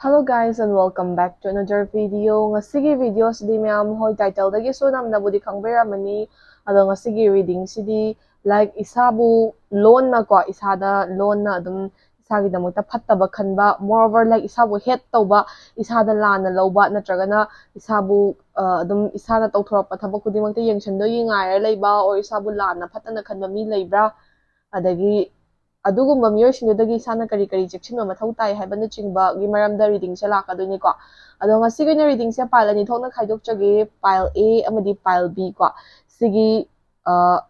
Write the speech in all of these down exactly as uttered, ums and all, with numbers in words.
Hello guys and welcome back to another video. ꯉꯁꯤꯒꯤ video ꯁꯤꯗꯤ ꯃꯌꯥꯝ ꯍꯣꯏ title ꯗꯒꯤꯁꯨ ꯅꯝꯅꯕꯨꯗꯤ ꯈꯪꯕꯤꯔꯝꯃꯅꯤ꯫ ꯑꯗꯣ ꯉꯁꯤꯒꯤ reading ꯁꯤꯗꯤ like ꯏꯁꯥꯕꯨ ꯂꯣꯟꯅꯀꯣ, ꯏꯁꯥꯗ ꯂꯣꯟꯅ ꯑꯗꯨꯝ ꯏꯁꯥꯒꯤꯗꯃꯛꯇ ꯐꯠꯇꯕ ꯈꯟꯕ, moreover like ꯏꯁꯥꯕꯨ hate ꯇꯧꯕ, ꯏꯁꯥꯗ ꯂꯥꯟꯅ ꯂꯧꯕ, ꯅꯠꯇ꯭ꯔꯒꯅ ꯏꯁꯥꯕꯨ ꯑ, ꯑꯗꯨꯝ ꯏꯁꯥꯅ ꯇꯧꯊꯣꯔꯛꯄ ꯊꯕꯛ ꯈꯨꯗꯤꯡꯃꯛꯇ ꯌꯦꯡꯁꯤꯟꯗꯣꯏꯒꯤ ꯉꯥꯏꯔ ꯂꯩꯕ, or ꯏꯁꯥꯕꯨ ꯂꯥꯟꯅ ꯐꯠꯇꯅ ꯈꯟꯕ ꯃꯤ ꯂꯩꯕ꯭ꯔꯥ? ꯑꯗꯒꯤ ꯑꯗꯨꯒꯨꯝꯕ ꯃꯤꯑꯣꯏꯁꯤꯡꯗꯨꯗꯒꯤ ꯏꯁꯥꯅ ꯀꯔꯤ ꯀꯔꯤ ꯆꯦꯛꯁꯤꯟꯕ ꯃꯊꯧ ꯇꯥꯏ ꯍꯥꯏꯕꯅꯆꯤꯡꯕꯒꯤ ꯃꯔꯝꯗ reading ꯁꯦ ꯂꯥꯛꯀꯗꯣꯏꯅꯤꯀꯣ꯫ ꯑꯗꯣ ꯉꯁꯤꯒꯤ ꯑꯣꯏꯅ reading ꯁꯦ pile ꯑꯅꯤ ꯊꯣꯛꯅ ꯈꯥꯏꯗꯣꯛꯆꯒꯦ, pile A ꯑꯃꯗꯤ pile B ꯀꯣ꯫ ꯁꯤꯒꯤ ꯑ,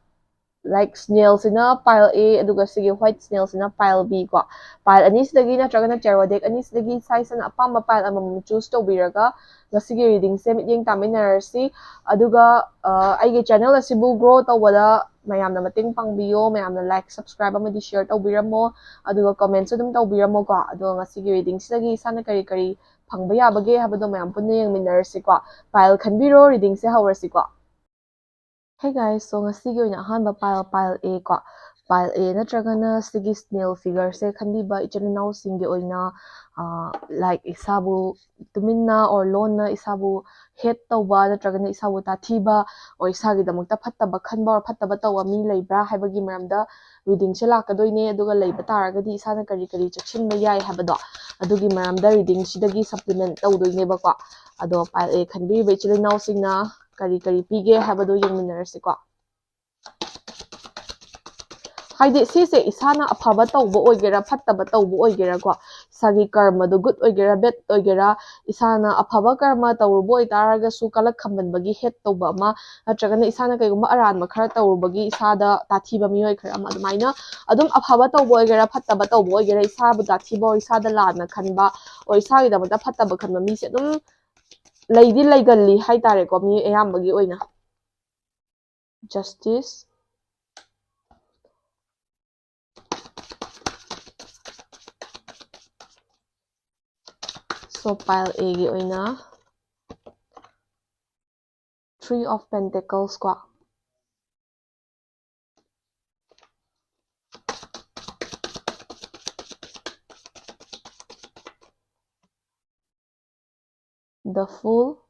like snail ꯁꯤꯅ pile A, ꯑꯗꯨꯒ ꯁꯤꯒꯤ white snail ꯁꯤꯅ pile B ꯀꯣ꯫ Pile ꯑꯅꯤꯁꯤꯗꯒꯤ ꯅꯠꯇ꯭ꯔꯒꯅ tarot deck ꯑꯅꯤꯁꯤꯗꯒꯤ ꯏꯁꯥ ꯏꯁꯥꯅ ꯑꯄꯥꯝꯕ pile ꯑꯃꯃꯝ choose ꯇꯧꯕꯤꯔꯒ ꯉꯁꯤꯒꯤ reading ꯁꯦ ꯃꯤꯠꯌꯦꯡ ꯇꯥꯃꯤꯟꯅꯔꯁꯤ꯫ ꯑꯗꯨꯒ ꯑ, ꯑꯩꯒꯤ channel ꯑꯁꯤꯕꯨ grow ꯇꯧꯕꯗ ꯃꯌꯥꯝꯅ ꯃꯇꯦꯡ ꯄꯥꯡꯕꯤꯌꯣ, ꯃꯌꯥꯝꯅ like, subscribe ꯑꯃꯗꯤ share ꯇꯧꯕꯤꯔꯝꯃꯣ, ꯑꯗꯨꯒ comment ꯁꯨ ꯑꯗꯨꯝ ꯇꯧꯕꯤꯔꯝꯃꯣꯀꯣ꯫ ꯑꯗꯣ ꯉꯁꯤꯒꯤ reading ꯁꯤꯗꯒꯤ ꯏꯁꯥꯅ ꯀꯔꯤ ꯀꯔꯤ ꯐꯪꯕ ꯌꯥꯕꯒꯦ ꯍꯥꯏꯕꯗꯣ ꯃꯌꯥꯝ ꯄꯨꯟꯅ ꯌꯦꯡꯃꯤꯟꯅꯔꯁꯤꯀꯣ꯫ Pile ꯈꯟꯕꯤꯔꯣ, reading ꯁꯦ ꯍꯧꯔꯁꯤꯀꯣ꯫ Hey guys, so ꯉꯁꯤꯒꯤ ꯑꯣꯏꯅ ꯑꯍꯥꯟꯕ pile, pile A ꯀꯣ꯫ Pile A ꯅꯠꯇ꯭ꯔꯒꯅ ꯁꯤꯒꯤ snail figure ꯁꯦ ꯈꯟꯕꯤꯕ ꯏꯆꯤꯜ ꯏꯅꯥꯎꯁꯤꯡꯒꯤ ꯑꯣꯏꯅ, ꯑ, like ꯏꯁꯥꯕꯨ ꯇꯨꯃꯤꯟꯅ or ꯂꯣꯟꯅ ꯏꯁꯥꯕꯨ hate ꯇꯧꯕ ꯅꯠꯇ꯭ꯔꯒꯅ ꯏꯁꯥꯕꯨ ꯇꯥꯊꯤꯕ or ꯏꯁꯥꯒꯤꯗꯃꯛꯇ ꯐꯠꯇꯕ ꯈꯟꯕ or ꯐꯠꯇꯕ ꯇꯧꯕ ꯃꯤ ꯂꯩꯕ꯭ꯔꯥ ꯍꯥꯏꯕꯒꯤ ꯃꯔꯝꯗ reading ꯁꯦ ꯂꯥꯛꯀꯗꯣꯏꯅꯦ꯫ ꯑꯗꯨꯒ ꯂꯩꯕ ꯇꯥꯔꯒꯗꯤ ꯏꯁꯥꯅ ꯀꯔꯤ ꯀꯔꯤ ꯆꯦꯛꯁꯤꯟꯕ ꯌꯥꯏ ꯍꯥꯏꯕꯗꯣ, ꯑꯗꯨꯒꯤ ꯃꯔꯝꯗ reading ꯁꯤꯗꯒꯤ supplement ꯇꯧꯗꯣꯏꯅꯦꯕꯀꯣ꯫ ꯑꯗꯣ pile A ꯈꯟꯕꯤꯔꯤꯕ ꯏꯆꯤꯜ ꯏꯅꯥꯎꯁꯤꯡꯅ ꯀꯔꯤ ꯀꯔꯤ ꯄꯤꯒꯦ ꯍꯥꯏꯕꯗꯣ ꯌꯦꯡꯃꯤꯟꯅꯔꯁꯤꯀꯣ꯫ ꯍꯥꯏꯗꯤ ꯁꯤꯁꯦ ꯏꯁꯥꯅ ꯑꯐꯕ ꯇꯧꯕ ꯑꯣꯏꯒꯦꯔꯥ, ꯐꯠꯇꯕ ꯇꯧꯕ ꯑꯣꯏꯒꯦꯔꯥꯀꯣ, ꯏꯁꯥꯒꯤ ꯀꯔꯃꯗꯣ good ꯑꯣꯏꯒꯦꯔꯥ, bad ꯑꯣꯏꯒꯦꯔꯥ, ꯏꯁꯥꯅ ꯑꯐꯕ ꯀꯔꯃ ꯇꯧꯔꯨꯕ ꯑꯣꯏꯇꯥꯔꯒꯁꯨ ꯀꯂꯛ ꯈꯝꯕꯟꯕꯒꯤ hate ꯇꯧꯕ ꯑꯃ, ꯅꯠꯇ꯭ꯔꯒꯅ ꯏꯁꯥꯅ ꯀꯩꯒꯨꯝꯕ ꯑꯔꯥꯟꯕ ꯈꯔ ꯇꯧꯔꯨꯕꯒꯤ ꯏꯁꯥꯗ ꯇꯥꯊꯤꯕ ꯃꯤꯑꯣꯏ ꯈꯔ ꯑꯃ, ꯑꯗꯨꯃꯥꯏꯅ ꯑꯗꯨꯝ ꯑꯐꯕ ꯇꯧꯕ ꯑꯣꯏꯒꯦꯔꯥ, ꯐꯠꯇꯕ ꯇꯧꯕ ꯑꯣꯏꯒꯦꯔꯥ, ꯏꯁꯥꯕꯨ ꯇꯥꯊꯤꯕ ꯑꯣꯏ, ꯏꯁꯥꯗ ꯂꯥꯟꯅ ꯈꯟꯕ ꯑꯣꯏ, ꯏꯁꯥꯒꯤꯗꯃꯛꯇ ꯐꯠꯇꯕ ꯈꯟꯕ ꯃꯤꯁꯦ ꯑꯗꯨꯝ ꯂꯩꯗꯤ ꯂꯩꯒꯜꯂꯤ ꯍꯥꯏꯇꯥꯔꯦꯀꯣ, ꯃꯤ ꯑꯌꯥꯝꯕꯒꯤ ꯑꯣꯏꯅ꯫ Justice. So pile A ꯒꯤ ꯑꯣꯏꯅ Three of Pentacles ꯀꯣ꯫ The Fool,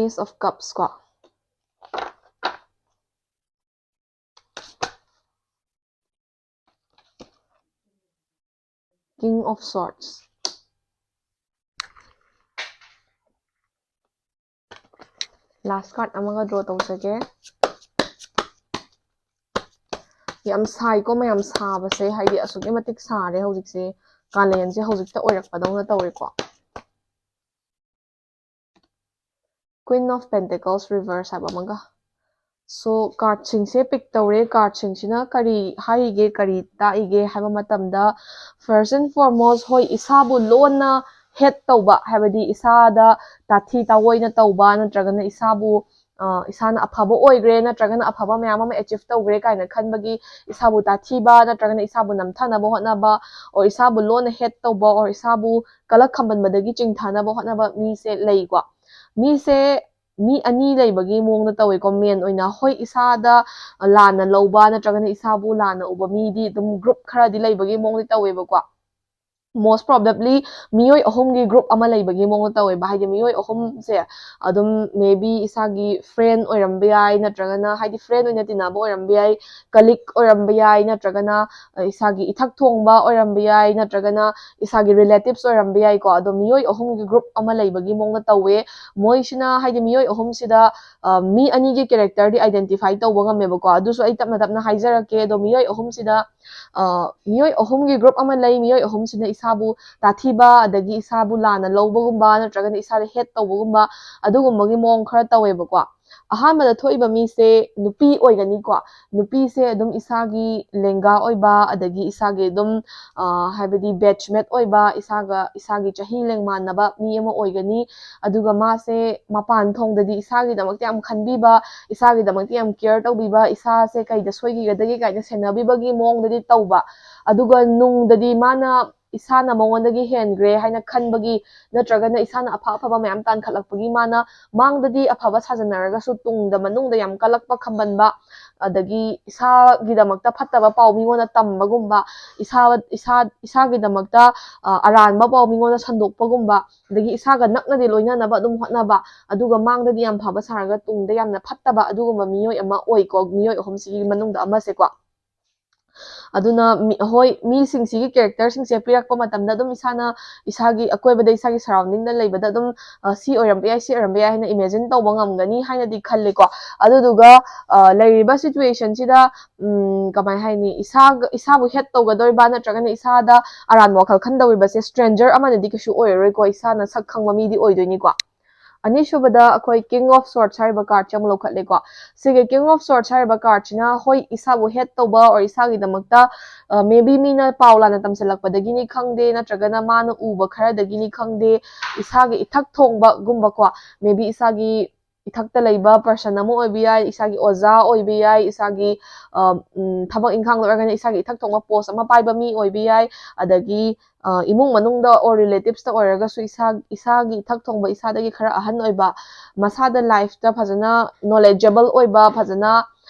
Ace of Cups ꯀꯣ, King of Swords. Last card ꯑꯃꯒ draw ꯇꯧꯖꯒꯦ꯫ ꯌꯥꯝ ꯁꯥꯏꯀꯣ ꯃꯌꯥꯝ, ꯁꯥꯕꯁꯦ, ꯍꯥꯏꯗꯤ ꯑꯁꯨꯛꯀꯤ ꯃꯇꯤꯛ ꯁꯥꯔꯦ ꯍꯧꯖꯤꯛꯁꯦ, ꯀꯥꯂꯦꯟꯁꯦ ꯍꯧꯖꯤꯛꯇ ꯑꯣꯏꯔꯛꯄꯗꯧꯅ ꯇꯧꯔꯦꯀꯣ꯫ Queen of Pentacles reverse ꯍꯥꯏꯕ ꯑꯃꯒ꯫ So cardꯁꯤꯡꯁꯦ pick ꯇꯧꯔꯦ꯫ Cardꯁꯤꯡꯁꯤꯅ ꯀꯔꯤ ꯍꯥꯏꯔꯤꯒꯦ, ꯀꯔꯤ ꯇꯥꯛꯏꯒꯦ ꯍꯥꯏꯕ ꯃꯇꯝꯗ, first and foremost, ꯍꯣꯏ, ꯏꯁꯥꯕꯨ ꯂꯣꯟꯅ hate ꯇꯧꯕ, ꯍꯥꯏꯕꯗꯤ ꯏꯁꯥꯗ ꯇꯥꯊꯤ ꯇꯥꯑꯣꯏꯅ ꯇꯧꯕ, ꯅꯠꯇ꯭ꯔꯒꯅ ꯏꯁꯥꯕꯨ, ꯑ, ꯏꯁꯥꯅ ꯑꯐꯕ ꯑꯣꯏꯈ꯭ꯔꯦ, ꯅꯠꯇ꯭ꯔꯒꯅ ꯑꯐꯕ ꯃꯌꯥꯝ ꯑꯃ achieve ꯇꯧꯈ꯭ꯔꯦ ꯀꯥꯏꯅ ꯈꯟꯕꯒꯤ ꯏꯁꯥꯕꯨ ꯇꯥꯊꯤꯕ, ꯅꯠꯇ꯭ꯔꯒꯅ ꯏꯁꯥꯕꯨ ꯅꯝꯊꯅꯕ ꯍꯣꯠꯅꯕ, or ꯏꯁꯥꯕꯨ ꯂꯣꯟꯅ hate ꯇꯧꯕ, or ꯏꯁꯥꯕꯨ ꯀꯂꯛ ꯈꯝꯕꯟꯕꯗꯒꯤ ꯆꯤꯡꯊꯅꯕ ꯍꯣꯠꯅꯕ ꯃꯤꯁꯦ ꯂꯩꯀꯣ꯫ ꯃꯤꯁꯦ ꯃꯤ ꯑꯅꯤ ꯂꯩꯕꯒꯤ ꯃꯑꯣꯡꯗ ꯇꯧꯋꯦꯀꯣ, main ꯑꯣꯏꯅ꯫ ꯍꯣꯏ, ꯏꯁꯥꯗ ꯂꯥꯟꯅ ꯂꯧꯕ ꯅꯠꯇ꯭ꯔꯒꯅ ꯏꯁꯥꯕꯨ ꯂꯥꯟꯅ ꯎꯕ ꯃꯤꯗꯤ ꯑꯗꯨꯝ group ꯈꯔꯗꯤ ꯂꯩꯕꯒꯤ ꯃꯑꯣꯡꯗ ꯇꯧꯋꯦꯕꯀꯣ꯫ Most probably ꯃꯤꯑꯣꯏ ꯑꯍꯨꯝꯒꯤ group ꯑꯃ ꯂꯩꯕꯒꯤ ꯃꯑꯣꯡꯗ ꯇꯧꯋꯦꯕ꯫ ꯍꯥꯏꯗꯤ ꯃꯤꯑꯣꯏ ꯑꯍꯨꯝꯁꯦ ꯑꯗꯨꯝ maybe ꯏꯁꯥꯒꯤ friend ꯑꯣꯏꯔꯝꯕ ꯌꯥꯏ, ꯅꯠꯇ꯭ꯔꯒꯅ ꯍꯥꯏꯗꯤ friend ꯑꯣꯏꯅ ꯇꯤꯟꯅꯕ ꯑꯣꯏꯔꯝꯕ ꯌꯥꯏ, colleague ꯑꯣꯏꯔꯝꯕ ꯌꯥꯏ, ꯅꯠꯇ꯭ꯔꯒꯅ, ꯑ, ꯏꯁꯥꯒꯤ ꯏꯊꯛ ꯊꯣꯡꯕ ꯑꯣꯏꯔꯝꯕ ꯌꯥꯏ, ꯅꯠꯇ꯭ꯔꯒꯅ ꯏꯁꯥꯒꯤ relatives ꯑꯣꯏꯔꯝꯕ ꯌꯥꯏꯀꯣ꯫ ꯑꯗꯣ ꯃꯤꯑꯣꯏ ꯑꯍꯨꯝꯒꯤ group ꯑꯃ ꯂꯩꯕꯒꯤ ꯃꯑꯣꯡꯗ ꯇꯧꯋꯦ꯫ ꯃꯣꯏꯁꯤꯅ ꯍꯥꯏꯗꯤ ꯃꯤꯑꯣꯏ ꯑꯍꯨꯝꯁꯤꯗ, ꯑ, ꯃꯤ ꯑꯅꯤꯒꯤ characterꯗꯤ identify ꯇꯧꯕ ꯉꯝꯃꯦꯕꯀꯣ꯫ ꯑꯗꯨꯁꯨ ꯑꯩ ꯇꯞꯅ ꯇꯞꯅ ꯍꯥꯏꯖꯔꯛꯀꯦ꯫ ꯑꯗꯣ ꯃꯤꯑꯣꯏ ꯑꯍꯨꯝꯁꯤꯗ, ꯑ, ꯃꯤꯑꯣꯏ ꯑꯍꯨꯝꯒꯤ group ꯑꯃ ꯂꯩ꯫ ꯃꯤꯑꯣꯏ ꯑꯍꯨꯝꯁꯤꯅ ꯏꯁꯥꯕꯨ ꯇꯥꯊꯤꯕ, ꯑꯗꯒꯤ ꯏꯁꯥꯕꯨ ꯂꯥꯟꯅ ꯂꯧꯕꯒꯨꯝꯕ, ꯅꯠꯇ꯭ꯔꯒꯅ ꯏꯁꯥꯗ hate ꯇꯧꯕꯒꯨꯝꯕ, ꯑꯗꯨꯒꯨꯝꯕꯒꯤ ꯃꯑꯣꯡ ꯈꯔ ꯇꯧꯋꯦꯕꯀꯣ꯫ ꯑꯍꯥꯟꯕꯗ ꯊꯣꯛꯏꯕ ꯃꯤꯁꯦ ꯅꯨꯄꯤ ꯑꯣꯏꯒꯅꯤꯀꯣ꯫ ꯅꯨꯄꯤꯁꯦ ꯑꯗꯨꯝ ꯏꯁꯥꯒꯤ ꯂꯦꯡꯒꯥ ꯑꯣꯏꯕ, ꯑꯗꯒꯤ ꯏꯁꯥꯒꯤ ꯑꯗꯨꯝ, ꯑ, ꯍꯥꯏꯕꯗꯤ batchmate ꯑꯣꯏꯕ, ꯏꯁꯥꯒ, ꯏꯁꯥꯒꯤ ꯆꯍꯤ ꯂꯦꯡꯃꯥꯟꯅꯕ ꯃꯤ ꯑꯃ ꯑꯣꯏꯒꯅꯤ꯫ ꯑꯗꯨꯒ ꯃꯥꯁꯦ ꯃꯄꯥꯟ ꯊꯣꯡꯗꯗꯤ ꯏꯁꯥꯒꯤꯗꯃꯛꯇ ꯌꯥꯝ ꯈꯟꯕꯤꯕ, ꯏꯁꯥꯒꯤꯗꯃꯛꯇ ꯌꯥꯝ care ꯇꯧꯕꯤꯕ, ꯏꯁꯥꯁꯦ ꯀꯩꯗ ꯁꯣꯏꯈꯤꯒꯗꯒꯦ ꯀꯥꯏꯅ ꯁꯦꯟꯅꯕꯤꯕꯒꯤ ꯃꯑꯣꯡꯗꯗꯤ ꯇꯧꯕ꯫ ꯑꯗꯨꯒ ꯅꯨꯡꯗꯗꯤ ꯃꯥꯅ ꯏꯁꯥꯅ ꯃꯉꯣꯟꯗꯒꯤ ꯍꯦꯟꯈ꯭ꯔꯦ ꯍꯥꯏꯅ ꯈꯟꯕꯒꯤ, ꯅꯠꯇ꯭ꯔꯒꯅ ꯏꯁꯥꯅ ꯑꯐ ꯑꯐꯕ ꯃꯌꯥꯝ ꯇꯥꯟꯈꯠꯂꯛꯄꯒꯤ ꯃꯥꯅ ꯃꯥꯡꯗꯗꯤ ꯑꯐꯕ ꯁꯥꯖꯟꯅꯔꯒꯁꯨ ꯇꯨꯡꯗ, ꯃꯅꯨꯡꯗ ꯌꯥꯝ ꯀꯜꯂꯛꯄ ꯈꯝꯕꯟꯕ, ꯑꯗꯒꯤ ꯏꯁꯥꯒꯤꯗꯃꯛꯇ ꯐꯠꯇꯕ ꯄꯥꯎ ꯃꯤꯉꯣꯟꯗ ꯇꯝꯕꯒꯨꯝꯕ, ꯏꯁꯥ ꯏꯁꯥ ꯏꯁꯥꯒꯤꯗꯃꯛꯇ ꯑ, ꯑꯔꯥꯟꯕ ꯄꯥꯎ ꯃꯤꯉꯣꯟꯗ ꯁꯟꯗꯣꯛꯄꯒꯨꯝꯕ, ꯑꯗꯒꯤ ꯏꯁꯥꯒ ꯅꯛꯅꯗꯤ ꯂꯣꯏꯅꯅꯕ ꯑꯗꯨꯝ ꯍꯣꯠꯅꯕ, ꯑꯗꯨꯒ ꯃꯥꯡꯗꯗꯤ ꯌꯥꯝ ꯐꯕ ꯁꯥꯔꯒ ꯇꯨꯡꯗ ꯌꯥꯝꯅ ꯐꯠꯇꯕ, ꯑꯗꯨꯒꯨꯝꯕ ꯃꯤꯑꯣꯏ ꯑꯃ ꯑꯣꯏꯀꯣ, ꯃꯤꯑꯣꯏ ꯑꯍꯨꯝꯁꯤꯒꯤ ꯃꯅꯨꯡꯗ ꯑꯃꯁꯦꯀꯣ꯫ ꯑꯗꯨꯅ ꯃꯤ-, ꯍꯣꯏ, ꯃꯤꯁꯤꯡꯁꯤꯒꯤ ꯀꯦꯔꯦꯛꯇꯔꯁꯤꯡꯁꯦ ꯄꯤꯔꯛꯄ ꯃꯇꯝꯗ ꯑꯗꯨꯝ ꯏꯁꯥꯅ ꯏꯁꯥꯒꯤ ꯑꯀꯣꯏꯕꯗ, ꯏꯁꯥꯒꯤ ꯁꯔꯥꯎꯟꯗꯤꯡꯗ ꯂꯩꯕꯗ ꯑꯗꯨꯝ, ꯑ, ꯁꯤ ꯑꯣꯏꯔꯝꯕ ꯌꯥꯏ, ꯁꯤ ꯑꯣꯏꯔꯝꯕ ꯌꯥꯏ ꯍꯥꯏꯅ ꯏꯃꯦꯖꯤꯟ ꯇꯧꯕ ꯉꯝꯒꯅꯤ ꯍꯥꯏꯅꯗꯤ ꯈꯜꯂꯤꯀꯣ꯫ ꯑꯗꯨꯗꯨꯒ, ꯑ, ꯂꯩꯔꯤꯕ ꯁꯤꯆꯨꯋꯦꯁꯟꯁꯤꯗ, ꯎꯝ, ꯀꯃꯥꯏ ꯍꯥꯏꯅꯤ, ꯏꯁꯥꯒ, ꯏꯁꯥꯕꯨ ꯍꯦꯠ ꯇꯧꯒꯗꯧꯔꯤꯕ ꯅꯠꯇ꯭ꯔꯒꯅ ꯏꯁꯥꯗ ꯑꯔꯥꯟꯕ ꯋꯥꯈꯜ ꯈꯟꯗꯧꯔꯤꯕꯁꯦ ꯁ꯭ꯇ꯭ꯔꯦꯟꯖꯔ ꯑꯃꯅꯗꯤ ꯀꯩꯁꯨ ꯑꯣꯏꯔꯔꯣꯏꯀꯣ, ꯏꯁꯥꯅ ꯁꯛ ꯈꯪꯕ ꯃꯤꯗꯤ ꯑꯣꯏꯗꯣꯏꯅꯤꯀꯣ꯫ ꯑꯅꯤꯁꯨꯕꯗ ꯑꯩꯈꯣꯏ King of Swords ꯍꯥꯏꯔꯤꯕ ꯀꯥꯔꯠꯁꯦ ꯑꯃꯨꯛ ꯂꯧꯈꯠꯂꯦꯀꯣ꯫ ꯁꯤꯒꯤ King of Swords ꯍꯥꯏꯔꯤꯕ ꯀꯥꯔꯠꯁꯤꯅ, ꯍꯣꯏ, ꯏꯁꯥꯕꯨ ꯍꯦꯠ ꯇꯧꯕ or ꯏꯁꯥꯒꯤꯗꯃꯛꯇ, ꯑ, maybe ꯃꯤꯅ ꯄꯥꯎ ꯂꯥꯟꯅ ꯇꯝꯁꯤꯜꯂꯛꯄꯗꯒꯤꯅꯤ ꯈꯪꯗꯦ, ꯅꯠꯇ꯭ꯔꯒꯅ ꯃꯥꯅ ꯎꯕ ꯈꯔꯗꯒꯤꯅꯤ ꯈꯪꯗꯦ, ꯏꯁꯥꯒꯤ ꯏꯊꯛ ꯊꯣꯡꯕꯒꯨꯝꯕꯀꯣ, maybe ꯏꯁꯥꯒꯤ ꯏꯊꯛꯇ ꯂꯩꯕ ꯄꯔꯁꯟ ꯑꯃ ꯑꯣꯏꯕ ꯌꯥꯏ, ꯏꯁꯥꯒꯤ ꯑꯣꯖꯥ ꯑꯣꯏꯕ ꯌꯥꯏ, ꯏꯁꯥꯒꯤ, ꯑ, ꯎꯝ, ꯊꯕꯛ ꯏꯪꯈꯥꯡꯗ ꯑꯣꯏꯔꯒꯅ ꯏꯁꯥꯒꯤ ꯏꯊꯛ ꯊꯣꯡꯕ ꯄꯣꯁ ꯑꯃ ꯄꯥꯏꯕ ꯃꯤ ꯑꯣꯏꯕ ꯌꯥꯏ, ꯑꯗꯒꯤ, ꯑ, ꯏꯃꯨꯡ ꯃꯅꯨꯡꯗ or ꯔꯤꯂꯦꯇꯤꯞꯁꯇ ꯑꯣꯏꯔꯒꯁꯨ ꯏꯁꯥ, ꯏꯁꯥꯒꯤ ꯏꯊꯛ ꯊꯣꯡꯕ, ꯏꯁꯥꯗꯒꯤ ꯈꯔ ꯑꯍꯟ ꯑꯣꯏꯕ, ꯃꯁꯥꯗ ꯂꯥꯏꯐꯇ ꯐꯖꯅ ꯅꯣꯂꯦꯖꯦꯕꯜ ꯑꯣꯏꯕ, ꯐꯖꯅ,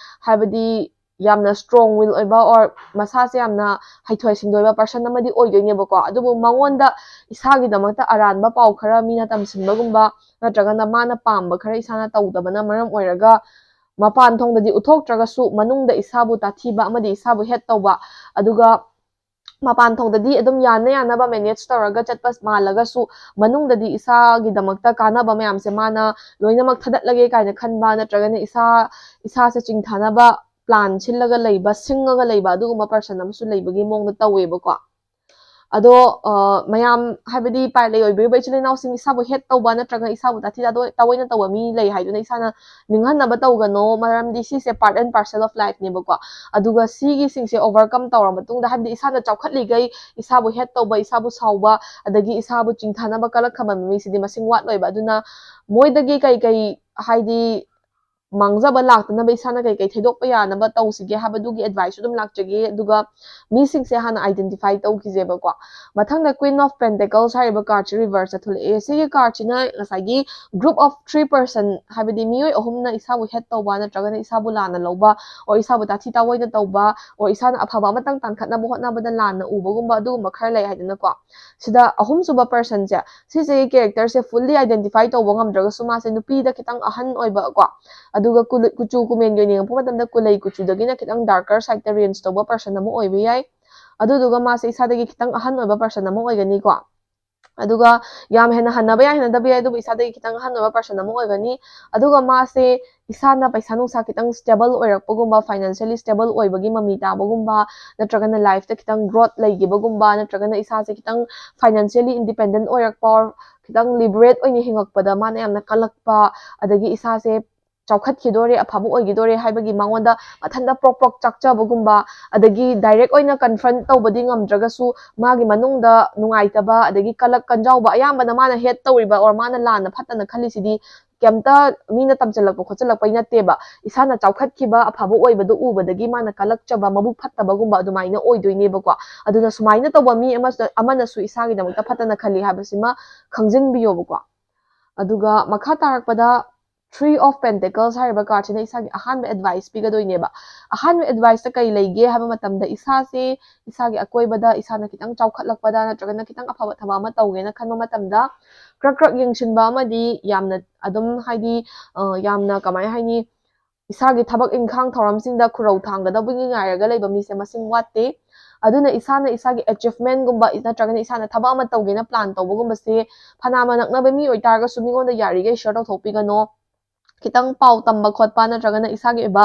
ꯍꯥꯏꯕꯗꯤ ꯌꯥꯝꯅ ꯁ꯭ꯇ꯭ꯔꯣꯡ ꯋꯤꯜ ꯑꯣꯏꯕ or ꯃꯁꯥꯁꯦ ꯌꯥꯝꯅ ꯍꯩꯊꯣꯏ ꯁꯤꯡꯊꯣꯏꯕ ꯄꯔꯁꯟ ꯑꯃꯗꯤ ꯑꯣꯏꯗꯣꯏꯅꯦꯕꯀꯣ꯫ ꯑꯗꯨꯕꯨ ꯃꯉꯣꯟꯗ ꯏꯁꯥꯒꯤꯗꯃꯛꯇ ꯑꯔꯥꯟꯕ ꯄꯥꯎ ꯈꯔ ꯃꯤꯅ ꯇꯝꯁꯤꯟꯕꯒꯨꯝꯕ, ꯅꯠꯇ꯭ꯔꯒꯅ ꯃꯥꯅ ꯄꯥꯝꯕ ꯈꯔ ꯏꯁꯥꯅ ꯇꯧꯗꯕꯅ ꯃꯔꯝ ꯑꯣꯏꯔꯒ ꯃꯄꯥꯟ ꯊꯣꯡꯗꯗꯤ ꯎꯠꯊꯣꯛꯇ꯭ꯔꯒꯁꯨ ꯃꯅꯨꯡꯗ ꯏꯁꯥꯕꯨ ꯇꯥꯊꯤꯕ ꯑꯃꯗꯤ ꯏꯁꯥꯕꯨ ꯍꯦꯠ ꯇꯧꯕ, ꯑꯗꯨꯒ ꯃꯄꯥꯟ ꯊꯣꯡꯗꯗꯤ ꯑꯗꯨꯝ ꯌꯥꯅ ꯌꯥꯅꯕ ꯃꯦꯅꯦꯖ ꯇꯧꯔꯒ ꯆꯠꯄ ꯃꯥꯜꯂꯒꯁꯨ ꯃꯅꯨꯡꯗꯗꯤ ꯏꯁꯥꯒꯤꯗꯃꯛꯇ ꯀꯥꯟꯅꯕ ꯃꯌꯥꯝꯁꯦ ꯃꯥꯅ ꯂꯣꯏꯅꯃꯛ ꯊꯥꯗꯠꯂꯒꯦ ꯀꯥꯏꯅ ꯈꯟꯕ, ꯅꯠꯇ꯭ꯔꯒꯅ ꯏꯁꯥ, ꯏꯁꯥꯁꯦ ꯆꯤꯡꯊꯅꯕ ꯄ꯭ꯂꯥꯟ ꯁꯤꯜꯂꯒ ꯂꯩꯕ, ꯁꯤꯡꯉꯒ ꯂꯩꯕ, ꯑꯗꯨꯒꯨꯝꯕ ꯄꯔꯁꯟ ꯑꯃꯁꯨ ꯂꯩꯕꯒꯤ ꯃꯑꯣꯡꯗ ꯇꯧꯋꯦꯕꯀꯣ꯫ ꯑꯗꯣ, ꯑ, ꯃꯌꯥꯝ, ꯍꯥꯏꯕꯗꯤ ꯄꯥꯏꯂꯩ ꯑꯣꯏꯕꯤꯔꯤꯕ ꯏꯆꯤꯜ ꯏꯅꯥꯎꯁꯤꯡ, ꯏꯁꯥꯕꯨ ꯍꯦꯠ ꯇꯧꯕ ꯅꯠꯇ꯭ꯔꯒ ꯏꯁꯥꯕꯨ ꯇꯥꯊꯤ ꯇꯥꯑꯣꯏ-, ꯇꯥꯑꯣꯏꯅ ꯇꯧꯕ ꯃꯤ ꯂꯩ ꯍꯥꯏꯗꯨꯅ ꯏꯁꯥꯅ ꯅꯤꯡꯍꯟꯅꯕ ꯇꯧꯒꯅꯣ, ꯃꯔꯝꯗꯤ ꯁꯤꯁꯦ part and parcel of life ꯅꯦꯕꯀꯣ꯫ ꯑꯗꯨꯒ ꯁꯤꯒꯤꯁꯤꯡꯁꯦ overcome ꯇꯧꯔ ꯃꯇꯨꯡꯗ, ꯍꯥꯏꯕꯗꯤ ꯏꯁꯥꯅ ꯆꯥꯎꯈꯠꯂꯤꯈꯩ ꯏꯁꯥꯕꯨ ꯍꯦꯠ ꯇꯧꯕ, ꯏꯁꯥꯕꯨ ꯁꯥꯎꯕ, ꯑꯗꯒꯤ ꯏꯁꯥꯕꯨ ꯆꯤꯡꯊꯅꯕ ꯀꯜꯂꯛ ꯈꯝꯕꯟꯕ ꯃꯤꯁꯤꯗꯤ ꯃꯁꯤꯡ ꯋꯥꯠꯂꯣꯏꯕ꯫ ꯑꯗꯨꯅ ꯃꯣꯏꯗꯒꯤ ꯀꯩ ꯀꯩ, ꯍꯥꯏꯗꯤ, ꯃꯥꯡꯖꯕ ꯂꯥꯛꯇꯅꯕ ꯏꯁꯥꯅ ꯀꯩ ꯀꯩ ꯊꯩꯗꯣꯛꯄ ꯌꯥꯅꯕ ꯇꯧꯁꯤꯒꯦ ꯍꯥꯏꯕꯗꯨꯒꯤ advice ꯑꯗꯨꯝ ꯂꯥꯛꯆꯒꯦ꯫ ꯑꯗꯨꯒ ꯃꯤꯁꯤꯡꯁꯦ ꯍꯥꯟꯅ identify ꯇꯧꯈꯤꯁꯦꯕꯀꯣ꯫ ꯃꯊꯪꯗ Queen of Pentacles ꯍꯥꯏꯔꯤꯕ card ꯁꯤ reverse ꯇ ꯊꯣꯛꯂꯛꯑꯦ꯫ ꯁꯤꯒꯤ card ꯁꯤꯅ ꯉꯁꯥꯏꯒꯤ group of three person, ꯍꯥꯏꯕꯗꯤ ꯃꯤꯑꯣꯏ ꯑꯍꯨꯝꯅ ꯏꯁꯥꯕꯨ hate ꯇꯧꯕ ꯅꯠꯇ꯭ꯔꯒꯅ ꯏꯁꯥꯕꯨ ꯂꯥꯟꯅ ꯂꯧꯕ, or ꯏꯁꯥꯕꯨ ꯇꯥꯊꯤ ꯇꯥꯑꯣꯏꯅ ꯇꯧꯕ, or ꯏꯁꯥꯅ ꯑꯐꯕ ꯑꯃꯇꯪ ꯇꯥꯟꯈꯠꯅꯕ ꯍꯣꯠꯅꯕꯗ ꯂꯥꯟꯅ ꯎꯕꯒꯨꯝꯕ ꯑꯗꯨꯒꯨꯝꯕ ꯈꯔ ꯂꯩ ꯍꯥꯏꯗꯅꯀꯣ꯫ ꯁꯤꯗ ꯑꯍꯨꯝꯁꯨꯕ person ꯁꯦ, ꯁꯤꯁꯤꯒꯤ character ꯁꯦ fully identify ꯇꯧꯕ ꯉꯝꯗ꯭ꯔꯒꯁꯨ ꯃꯥꯁꯦ ꯅꯨꯄꯤꯗ ꯈꯤꯇꯪ ꯑꯍꯟ ꯑꯣꯏꯕ ꯀꯣ, ꯑꯗꯨꯒ ꯀꯨꯂ-, ꯀꯨꯆꯨ ꯀꯨꯃꯦꯟꯒꯤ ꯑꯣꯏꯅ ꯌꯦꯡꯉꯛꯄ ꯃꯇꯝꯗ ꯀꯨꯂꯩ ꯀꯨꯆꯨꯗꯒꯤꯅ ꯈꯤꯇꯪ darker side ꯇ range ꯇꯧꯕ person ꯑꯃ ꯑꯣꯏꯕ ꯌꯥꯏ꯫ ꯑꯗꯨꯗꯨꯒ ꯃꯥꯁꯦ ꯏꯁꯥꯗꯒꯤ ꯈꯤꯇꯪ ꯑꯍꯟ ꯑꯣꯏꯕ person ꯑꯃ ꯑꯣꯏꯒꯅꯤꯀꯣ꯫ ꯑꯗꯨꯒ ꯌꯥꯝ ꯍꯦꯟꯅ ꯍꯟꯅꯕ ꯌꯥꯏ, ꯍꯟꯅꯗꯕ ꯌꯥꯏ, ꯑꯗꯨꯕꯨ ꯏꯁꯥꯗꯒꯤ ꯈꯤꯇꯪ ꯑꯍꯟ ꯑꯣꯏꯕ person ꯑꯃ ꯑꯣꯏꯒꯅꯤ꯫ ꯑꯗꯨꯒ ꯃꯥꯁꯦ ꯏꯁꯥꯅ ꯄꯩꯁꯥ ꯅꯨꯡꯁꯥ ꯈꯤꯇꯪ stable ꯑꯣꯏꯔꯛꯄꯒꯨꯝꯕ, financially stable ꯑꯣꯏꯕꯒꯤ ꯃꯃꯤ ꯇꯥꯕꯒꯨꯝꯕ, ꯅꯠꯇ꯭ꯔꯒꯅ life ꯇ ꯈꯤꯇꯪ growth ꯂꯩꯈꯤꯕꯒꯨꯝꯕ, ꯅꯠꯇ꯭ꯔꯒꯅ ꯏꯁꯥꯁꯦ ꯈꯤꯇꯪ financially independent ꯑꯣꯏꯔꯛꯄ, or ꯈꯤꯇꯪ liberate ꯑꯣꯏꯅ ꯍꯤꯡꯉꯛꯄꯗ ꯃꯥꯅ ꯌꯥꯝꯅ ꯀꯜꯂꯛꯄ, ꯑꯗꯒꯤ ꯏꯁꯥꯁꯦ ꯆꯥꯎꯈꯠꯈꯤꯗꯣꯔꯦ, ꯑꯐꯕ ꯑꯣꯏꯈꯤꯗꯣꯔꯦ ꯍꯥꯏꯕꯒꯤ ꯃꯉꯣꯟꯗ ꯃꯊꯟꯇ ꯄ꯭ꯔꯣꯛ ꯄ꯭ꯔꯣꯛ ꯆꯥꯛꯆꯕꯒꯨꯝꯕ, ꯑꯗꯒꯤ direct ꯑꯣꯏꯅ confront ꯇꯧꯕꯗꯤ ꯉꯝꯗ꯭ꯔꯒꯁꯨ ꯃꯥꯒꯤ ꯃꯅꯨꯡꯗ ꯅꯨꯡꯉꯥꯏꯇꯕ, ꯑꯗꯒꯤ ꯀꯂꯛ ꯀꯟꯖꯥꯎꯕ, ꯑꯌꯥꯝꯕꯅ ꯃꯥꯅ hate ꯇꯧꯔꯤꯕ or ꯃꯥꯅ ꯂꯥꯟꯅ ꯐꯠꯇꯅ ꯈꯜꯂꯤꯁꯤꯗꯤ ꯀꯩꯝꯇ ꯃꯤꯅ ꯇꯝꯁꯤꯜꯂꯛꯄ ꯈꯣꯠꯆꯜꯂꯛꯄꯩ ꯅꯠꯇꯦꯕ꯫ ꯏꯁꯥꯅ ꯆꯥꯎꯈꯠꯈꯤꯕ, ꯑꯐꯕ ꯑꯣꯏꯕꯗꯨ ꯎꯕꯗꯒꯤ ꯃꯥꯅ ꯀꯜꯂꯛꯆꯕ, ꯃꯕꯨꯛ ꯐꯠꯇꯕꯒꯨꯝꯕ ꯑꯗꯨꯃꯥꯏꯅ ꯑꯣꯏꯗꯣꯏꯅꯦꯕꯀꯣ꯫ ꯑꯗꯨꯅ ꯁꯨꯃꯥꯏꯅ ꯇꯧꯕ ꯃꯤ ꯑꯃꯁꯨ, ꯑꯃꯅꯁꯨ ꯏꯁꯥꯒꯤꯗꯃꯛꯇ ꯐꯠꯇꯅ ꯈꯜꯂꯤ ꯍꯥꯏꯕꯁꯤꯃ ꯈꯪꯖꯤꯟꯕꯤꯌꯣꯕꯀꯣ꯫ ꯑꯗꯨꯒ ꯃꯈꯥ ꯇꯥꯔꯛꯄꯗ Three of Pentacles ꯍꯥꯏꯔꯤꯕ card ꯁꯤꯅ ꯏꯁꯥꯒꯤ ꯑꯍꯥꯟꯕ advice ꯄꯤꯒꯗꯣꯏꯅꯦꯕ꯫ ꯑꯍꯥꯟꯕ advice ꯇ ꯀꯩ ꯂꯩꯒꯦ ꯍꯥꯏꯕ ꯃꯇꯝꯗ, ꯏꯁꯥꯁꯦ, ꯏꯁꯥꯒꯤ ꯑꯀꯣꯏꯕꯗ ꯏꯁꯥꯅ ꯈꯤꯇꯪ ꯆꯥꯎꯈꯠꯂꯛꯄꯗ ꯅꯠꯇ꯭ꯔꯒꯅ ꯈꯤꯇꯪ ꯑꯐꯕ ꯊꯕꯛ ꯑꯃ ꯇꯧꯒꯦꯅ ꯈꯟꯕ ꯃꯇꯝꯗ, ꯀ꯭ꯔꯛ ꯀ꯭ꯔꯛ ꯌꯦꯡꯁꯤꯟꯕ ꯑꯃꯗꯤ ꯌꯥꯝꯅ ꯑꯗꯨꯝ, ꯍꯥꯏꯗꯤ, ꯑ, ꯌꯥꯝꯅ, ꯀꯃꯥꯏ ꯍꯥꯏꯅꯤ, ꯏꯁꯥꯒꯤ ꯊꯕꯛ ꯏꯪꯈꯥꯡ ꯊꯧꯔꯝꯁꯤꯡꯗ ꯈꯨꯔꯧ ꯊꯥꯡꯒꯗꯕꯒꯤ ꯉꯥꯏꯔꯒ ꯂꯩꯕ ꯃꯤꯁꯦ ꯃꯁꯤꯡ ꯋꯥꯠꯇꯦ꯫ ꯑꯗꯨꯅ ꯏꯁꯥꯅ ꯏꯁꯥꯒꯤ achievement ꯒꯨꯝꯕ ꯅꯠꯇ꯭ꯔꯒꯅ ꯏꯁꯥꯅ ꯊꯕꯛ ꯑꯃ ꯇꯧꯒꯦꯅ plan ꯇꯧꯕꯒꯨꯝꯕꯁꯦ, ꯐꯅꯌꯥꯝꯅ ꯅꯛꯅꯕ ꯃꯤ ꯑꯣꯏꯇꯥꯔꯒꯁꯨ ꯃꯤꯉꯣꯟꯗ ꯌꯥꯔꯤꯈꯩ share ꯇꯧꯊꯣꯛꯄꯤꯒꯅꯣ꯫ ꯈꯤꯇꯪ ꯄꯥꯎ ꯇꯝꯕ ꯈꯣꯠꯄ ꯅꯠꯇ꯭ꯔꯒꯅ ꯏꯁꯥꯒꯤ ꯑꯣꯏꯕ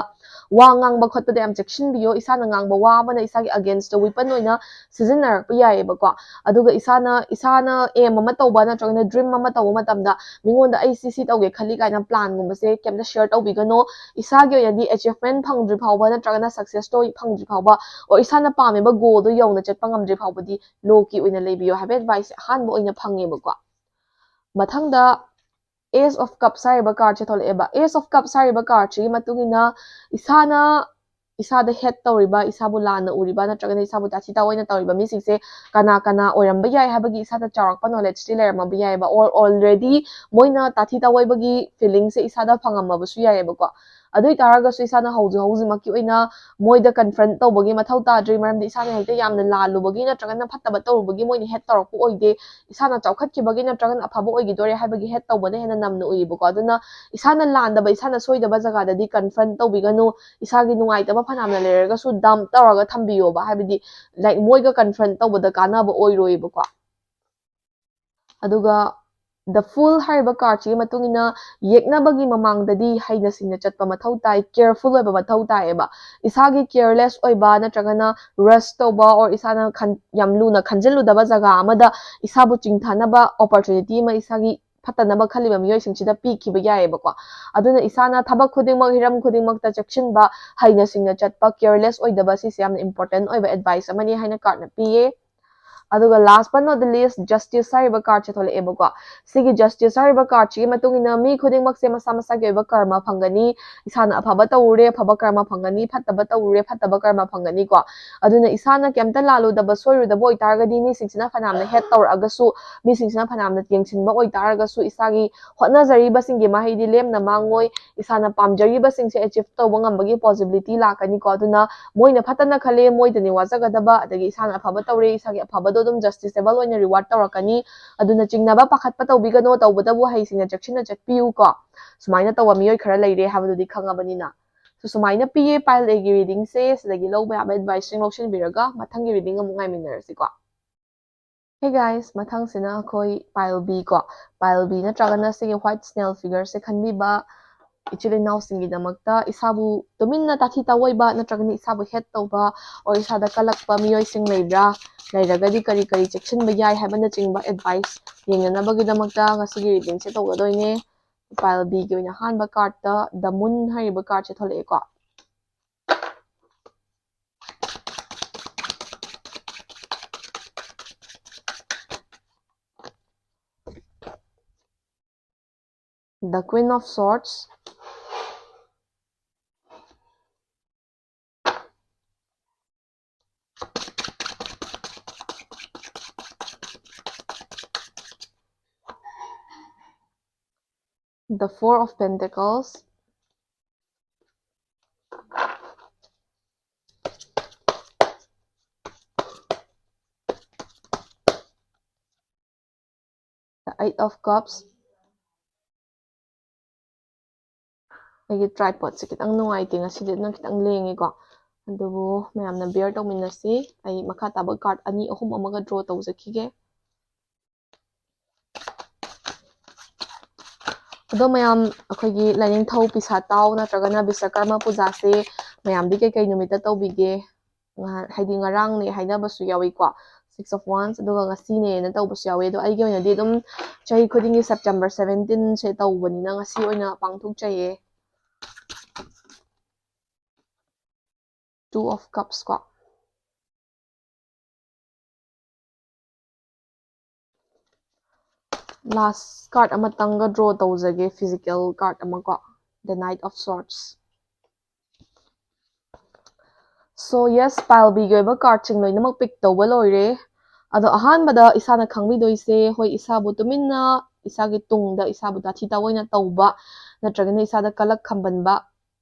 ꯋꯥ ꯉꯥꯡꯕ ꯈꯣꯠꯄꯗ ꯌꯥꯝ ꯆꯦꯛꯁꯤꯟꯕꯤꯌꯣ꯫ ꯏꯁꯥꯅ ꯉꯥꯡꯕ ꯋꯥ ꯑꯃꯅ ꯏꯁꯥꯒꯤ against ꯇ weapon ꯑꯣꯏꯅ ꯁꯤꯖꯤꯟꯅꯔꯛꯄ ꯌꯥꯏꯌꯦꯕꯀꯣ꯫ ꯑꯗꯨꯒ ꯏꯁꯥꯅ, ꯏꯁꯥꯅ aim ꯑꯃ ꯇꯧꯕ ꯅꯠꯇ꯭ꯔꯒꯅ dream ꯑꯃ ꯇꯧꯕ ꯃꯇꯝꯗ ꯃꯤꯉꯣꯟꯗ "ꯑꯩ ꯁꯤ ꯁꯤ ꯇꯧꯒꯦ ꯈꯜꯂꯤ" ꯀꯥꯏꯅ plan ꯒꯨꯝꯕꯁꯦ ꯀꯩꯝꯇ share ꯇꯧꯕꯤꯒꯅꯣ꯫ ꯏꯁꯥꯒꯤ ꯑꯣꯏꯅꯗꯤ achievement ꯐꯪꯗ꯭ꯔꯤ ꯐꯥꯎꯕ ꯅꯠꯇ꯭ꯔꯒꯅ success story ꯐꯪꯗ꯭ꯔꯤ ꯐꯥꯎꯕ, or ꯏꯁꯥꯅ ꯄꯥꯝꯃꯤꯕ goal ꯗꯣ ꯌꯧꯅ ꯆꯠꯄ ꯉꯝꯗ꯭ꯔꯤ ꯐꯥꯎꯕꯗꯤ low key ꯑꯣꯏꯅ ꯂꯩꯕꯤꯌꯣ ꯍꯥꯏꯕ advice ꯁꯦ ꯑꯍꯥꯟꯕ ꯑꯣꯏꯅ ꯐꯪꯉꯦꯕꯀꯣ꯫ ꯃꯊꯪꯗ Ace of Cups ꯍꯥꯏꯔꯤꯕ cardꯁꯦ ꯊꯣꯛꯂꯛꯑꯦꯕ꯫ Ace of Cups ꯍꯥꯏꯔꯤꯕ cardꯁꯤꯒꯤ ꯃꯇꯨꯡ ꯏꯟꯅ ꯏꯁꯥꯅ ꯏꯁꯥꯗ hate ꯇꯧꯔꯤꯕ, ꯏꯁꯥꯕꯨ ꯂꯥꯟꯅ ꯎꯔꯤꯕ ꯅꯠꯇ꯭ꯔꯒꯅ ꯏꯁꯥꯕꯨ ꯇꯥꯊꯤ ꯇꯥꯑꯣꯏꯅ ꯇꯧꯔꯤꯕ ꯃꯤꯁꯤꯡꯁꯦ ꯀꯅꯥ ꯀꯅꯥ ꯑꯣꯏꯔꯝꯕ ꯌꯥꯏ ꯍꯥꯏꯕꯒꯤ ꯏꯁꯥꯗ ꯆꯥꯎꯔꯥꯛꯄ knowledgeꯇꯤ ꯂꯩꯔꯝꯃꯕ ꯌꯥꯏꯑꯕ, or already ꯃꯣꯏꯅ ꯇꯥꯊꯤ ꯇꯥꯑꯣꯏꯕꯒꯤ feelingꯁꯦ ꯏꯁꯥꯗ ꯐꯪꯉꯝꯃꯕꯁꯨ ꯌꯥꯏꯑꯕꯀꯣ꯫ ꯑꯗꯨ ꯑꯣꯏ ꯇꯥꯔꯒꯁꯨ ꯏꯁꯥꯅ ꯍꯧꯖꯤꯛ ꯍꯧꯖꯤꯛꯃꯛꯀꯤ ꯑꯣꯏꯅ ꯃꯣꯏꯗ confront ꯇꯧꯕꯒꯤ ꯃꯊꯧ ꯇꯥꯗ꯭ꯔꯤ, ꯃꯔꯝꯗꯤ ꯏꯁꯥꯅ ꯍꯦꯛꯇ ꯌꯥꯝꯅ ꯂꯥꯜꯂꯨꯕꯒꯤ ꯅꯠꯇ꯭ꯔꯒꯅ ꯐꯠꯇꯕ ꯇꯧꯔꯨꯕꯒꯤ ꯃꯣꯏꯅ hate ꯇꯧꯔꯛꯄ ꯑꯣꯏꯗꯦ꯫ ꯏꯁꯥꯅ ꯆꯥꯎꯈꯠꯈꯤꯕꯒꯤ ꯅꯠꯇ꯭ꯔꯒꯅ ꯑꯐꯕ ꯑꯣꯏꯈꯤꯗꯣꯔꯦ ꯍꯥꯏꯕꯒꯤ hate ꯇꯧꯕꯅ ꯍꯦꯟꯅ ꯅꯝꯅ ꯎꯏꯌꯦꯕꯀꯣ꯫ ꯑꯗꯨꯅ ꯏꯁꯥꯅ ꯂꯥꯟꯗꯕ, ꯏꯁꯥꯅ ꯁꯣꯏꯗꯕ ꯖꯒꯥꯗꯗꯤ confront ꯇꯧꯕꯤꯒꯅꯨ꯫ ꯏꯁꯥꯒꯤ ꯅꯨꯡꯉꯥꯏꯇꯕ ꯐꯅꯌꯥꯝꯅ ꯂꯩꯔꯒꯁꯨ dump ꯇꯧꯔꯒ ꯊꯝꯕꯤꯌꯣꯕ, ꯍꯥꯏꯕꯗꯤ, like, ꯃꯣꯏꯒ confront ꯇꯧꯕꯗ ꯀꯥꯟꯅꯕ ꯑꯣꯏꯔꯣꯏꯕꯀꯣ꯫ ꯑꯗꯨꯒ The Fool ꯍꯥꯏꯔꯤꯕ cardꯁꯤꯒꯤ ꯃꯇꯨꯡ ꯏꯟꯅ ꯌꯦꯛꯅꯕꯒꯤ ꯃꯃꯥꯡꯗꯗꯤ ꯍꯩꯅ ꯁꯤꯡꯅ ꯆꯠꯄ ꯃꯊꯧ ꯇꯥꯏ, careful ꯑꯣꯏꯕ ꯃꯊꯧ ꯇꯥꯏꯌꯦꯕ꯫ ꯏꯁꯥꯒꯤ careless ꯑꯣꯏꯕ ꯅꯠꯇ꯭ꯔꯒꯅ rush ꯇꯧꯕ, or ꯏꯁꯥꯅ ꯈꯟ-, ꯌꯥꯝ ꯂꯨꯅ ꯈꯟꯖꯤꯜꯂꯨꯗꯕ ꯖꯒꯥ ꯑꯃꯗ ꯏꯁꯥꯕꯨ ꯆꯤꯡꯊꯅꯕ opportunity ꯑꯃ ꯏꯁꯥꯒꯤ ꯐꯠꯇꯅꯕ ꯈꯜꯂꯤꯕ ꯃꯤꯑꯣꯏꯁꯤꯡꯁꯤꯗ ꯄꯤꯈꯤꯕ ꯌꯥꯏꯑꯕꯀꯣ꯫ ꯑꯗꯨꯅ ꯏꯁꯥꯅ ꯊꯕꯛ ꯈꯨꯗꯤꯡꯃꯛ, ꯍꯤꯔꯝ ꯈꯨꯗꯤꯡꯃꯛꯇ ꯆꯦꯛꯁꯤꯟꯕ, ꯍꯩꯅ ꯁꯤꯡꯅ ꯆꯠꯄ, careless ꯑꯣꯏꯗꯕ, ꯁꯤꯁꯦ ꯌꯥꯝꯅ important ꯑꯣꯏꯕ advice ꯑꯃꯅꯤ ꯍꯥꯏꯅ cardꯅ ꯄꯤꯌꯦ꯫ ꯑꯗꯨꯒ last but not the least, Justice ꯍꯥꯏꯔꯤꯕ cardꯁꯦ ꯊꯣꯛꯂꯛꯑꯦꯕꯀꯣ꯫ ꯁꯤꯒꯤ Justice ꯍꯥꯏꯔꯤꯕ cardꯁꯤꯒꯤ ꯃꯇꯨꯡ ꯏꯟꯅ ꯃꯤ ꯈꯨꯗꯤꯡꯃꯛꯁꯦ ꯃꯁꯥ ꯃꯁꯥꯒꯤ ꯑꯣꯏꯕ ꯀꯔꯃ ꯐꯪꯒꯅꯤ꯫ ꯏꯁꯥꯅ ꯑꯐꯕ ꯇꯧꯔꯨꯔꯦ, ꯑꯐꯕ ꯀꯔꯃ ꯐꯪꯒꯅꯤ, ꯐꯠꯇꯕ ꯇꯧꯔꯨꯔꯦ, ꯐꯠꯇꯕ ꯀꯔꯃ ꯐꯪꯒꯅꯤꯀꯣ꯫ ꯑꯗꯨꯅ ꯏꯁꯥꯅ ꯀꯩꯝꯇ ꯂꯥꯜꯂꯨꯗꯕ, ꯁꯣꯏꯔꯨꯗꯕ ꯑꯣꯏꯇꯥꯔꯒꯗꯤ ꯃꯤꯁꯤꯡꯁꯤꯅ ꯐꯅꯌꯥꯝꯅ hate ꯇꯧꯔꯛꯑꯒꯁꯨ, ꯃꯤꯁꯤꯡꯁꯤꯅ ꯐꯅꯌꯥꯝꯅ ꯌꯦꯡꯁꯤꯟꯕ ꯑꯣꯏꯇꯥꯔꯒꯁꯨ, ꯏꯁꯥꯒꯤ ꯍꯣꯠꯅꯖꯔꯤꯕꯁꯤꯡꯒꯤ ꯃꯍꯩꯗꯤ ꯂꯦꯝꯅ ꯃꯥꯡꯉꯣꯏ꯫ ꯏꯁꯥꯅ ꯄꯥꯝꯖꯔꯤꯕꯁꯤꯡꯁꯦ achieve ꯇꯧꯕ ꯉꯝꯕꯒꯤ possibility ꯂꯥꯛꯀꯅꯤꯀꯣ꯫ ꯑꯗꯨꯅ ꯃꯣꯏꯅ ꯐꯠꯇꯅ ꯈꯜꯂꯦ, ꯃꯣꯏꯗꯅꯤ ꯋꯥꯖꯒꯗꯕ, ꯑꯗꯒꯤ ꯏꯁꯥꯅ ꯑꯐꯕ ꯇꯧꯔꯦ, ꯏꯁꯥꯒꯤ ꯑꯐꯕꯗꯣ ꯑꯗꯨꯝ justiciable ꯑꯣꯏꯅ reward ꯇꯧꯔꯛꯀꯅꯤ꯫ ꯑꯗꯨꯅ ꯆꯤꯡꯅꯕ ꯄꯥꯈꯠꯄ ꯇꯧꯕꯤꯒꯅꯣ, ꯇꯧꯕꯇꯕꯨ ꯍꯩꯁꯤꯡꯅ ꯆꯦꯛꯁꯤꯟꯅ ꯆꯠꯄꯤꯌꯨꯀꯣ꯫ ꯁꯨꯃꯥꯏꯅ ꯇꯧꯕ ꯃꯤꯑꯣꯏ ꯈꯔ ꯂꯩꯔꯦ ꯍꯥꯏꯕꯗꯨꯗꯤ ꯈꯪꯉꯕꯅꯤꯅ꯫ So, ꯁꯨꯃꯥꯏꯅ ꯄꯤꯌꯦ pile Aꯒꯤ readingꯁꯦ꯫ ꯁꯤꯗꯒꯤ ꯂꯧꯕ ꯌꯥꯕ adviceꯁꯤꯡ ꯂꯧꯁꯤꯟꯕꯤꯔꯒ ꯃꯊꯪꯒꯤ reading ꯑꯃꯨꯛ ꯉꯥꯏꯃꯤꯟꯅꯔꯁꯤꯀꯣ꯫ Hey guys, ꯃꯊꯪꯁꯤꯅ ꯑꯩꯈꯣꯏ pile B ꯀꯣ, pile B ꯅꯠꯇ꯭ꯔꯒꯅ ꯁꯤꯒꯤ white snail figureꯁꯦ ꯈꯟꯕꯤꯕ ꯏꯆꯤꯜ ꯏꯅꯥꯎꯁꯤꯡꯒꯤꯗꯃꯛꯇ, ꯏꯁꯥꯕꯨ ꯇꯨꯃꯤꯟꯅ ꯇꯥꯊꯤ ꯇꯥꯑꯣꯏꯕ ꯅꯠꯇ꯭ꯔꯒꯅ ꯏꯁꯥꯕꯨ hate ꯇꯧꯕ or ꯏꯁꯥꯗ ꯀꯜꯂꯛꯄ ꯃꯤꯑꯣꯏꯁꯤꯡ ꯂꯩꯕ꯭ꯔꯥ? ꯂꯩꯔꯒꯗꯤ ꯀꯔꯤ ꯀꯔꯤ ꯆꯦꯛꯁꯤꯟꯕ ꯌꯥꯏ ꯍꯥꯏꯕꯅꯆꯤꯡꯕ advice ꯌꯦꯡꯅꯅꯕꯒꯤꯗꯃꯛꯇ ꯉꯁꯤꯒꯤ readingꯁꯦ ꯇꯧꯒꯗꯣꯏꯅꯦ꯫ Pile Bꯒꯤ ꯑꯣꯏꯅ ꯑꯍꯥꯟꯕ cardꯇ The Moon ꯍꯥꯏꯔꯤꯕ cardꯁꯦ ꯊꯣꯛꯂꯛꯑꯦꯀꯣ꯫ The Queen of Swords, the Four of Pentacles, the Eight of Cups. ꯑꯩꯒꯤ tripodꯁꯦ ꯈꯤꯇꯪ ꯅꯨꯡꯉꯥꯏꯇꯦ ꯉꯁꯤꯗꯤ, ꯑꯗꯨꯅ ꯈꯤꯇꯪ ꯂꯦꯡꯉꯦꯀꯣ꯫ ꯑꯗꯨꯕꯨ ꯃꯌꯥꯝꯅ bear ꯇꯧꯃꯤꯟꯅꯁꯤ꯫ ꯑꯩ ꯃꯈꯥ ꯇꯥꯕ card ꯑꯅꯤ ꯑꯍꯨꯝ ꯑꯃꯒ draw ꯇꯧꯖꯈꯤꯒꯦ꯫ ꯑꯗꯣ ꯃꯌꯥꯝ, ꯑꯩꯈꯣꯏꯒꯤ ꯂꯥꯏꯅꯤꯡꯊꯧ ꯄꯤꯁꯥ ꯇꯥꯎ ꯅꯠꯇ꯭ꯔꯒꯅ ꯕꯤꯁꯀꯔꯃ ꯄꯨꯖꯥꯁꯦ ꯃꯌꯥꯝꯗꯤ ꯀꯩꯀꯩ ꯅꯨꯃꯤꯠꯇ ꯇꯧꯕꯤꯒꯦ? ꯉꯍꯥꯟ, ꯍꯥꯏꯗꯤ ꯉꯔꯥꯡꯅꯦ ꯍꯥꯏꯅꯕꯁꯨ ꯌꯥꯎꯏꯀꯣ, Six of Wands, ꯑꯗꯨꯒ ꯉꯁꯤꯅꯦꯅ ꯇꯧꯕꯁꯨ ꯌꯥꯎꯏ꯫ ꯑꯗꯣ ꯑꯩꯒꯤ ꯑꯣꯏꯅꯗꯤ ꯑꯗꯨꯝ ꯆꯍꯤ ꯈꯨꯗꯤꯡꯒꯤ September seventeenꯁꯦ ꯇꯧꯕꯅꯤꯅ ꯉꯁꯤ ꯑꯣꯏꯅ ꯄꯥꯡꯊꯣꯛꯆꯩꯌꯦ꯫ Two of Cups ꯀꯣ꯫ Last card ꯑꯃꯇꯪꯒ draw ꯇꯧꯖꯒꯦ, physical card ꯑꯃ ꯀꯣ, The Knight of Swords. So yes, pile Bꯒꯤ ꯑꯣꯏꯕ cardꯁꯤꯡ ꯂꯣꯏꯅꯃꯛ pick ꯇꯧꯕ ꯂꯣꯏꯔꯦ꯫ ꯑꯗꯣ ꯑꯍꯥꯟꯕꯗ ꯏꯁꯥꯅ ꯈꯪꯕꯤꯗꯣꯏꯁꯦ, ꯍꯣꯏ, ꯏꯁꯥꯕꯨ ꯇꯨꯃꯤꯟꯅ ꯏꯁꯥꯒꯤ ꯇꯨꯡꯗ ꯏꯁꯥꯕꯨ ꯇꯥꯊꯤ ꯇꯥꯑꯣꯏꯅ ꯇꯧꯕ, ꯅꯠꯇ꯭ꯔꯒꯅ ꯏꯁꯥꯗ ꯀꯂꯛ ꯈꯝꯕꯟꯕ,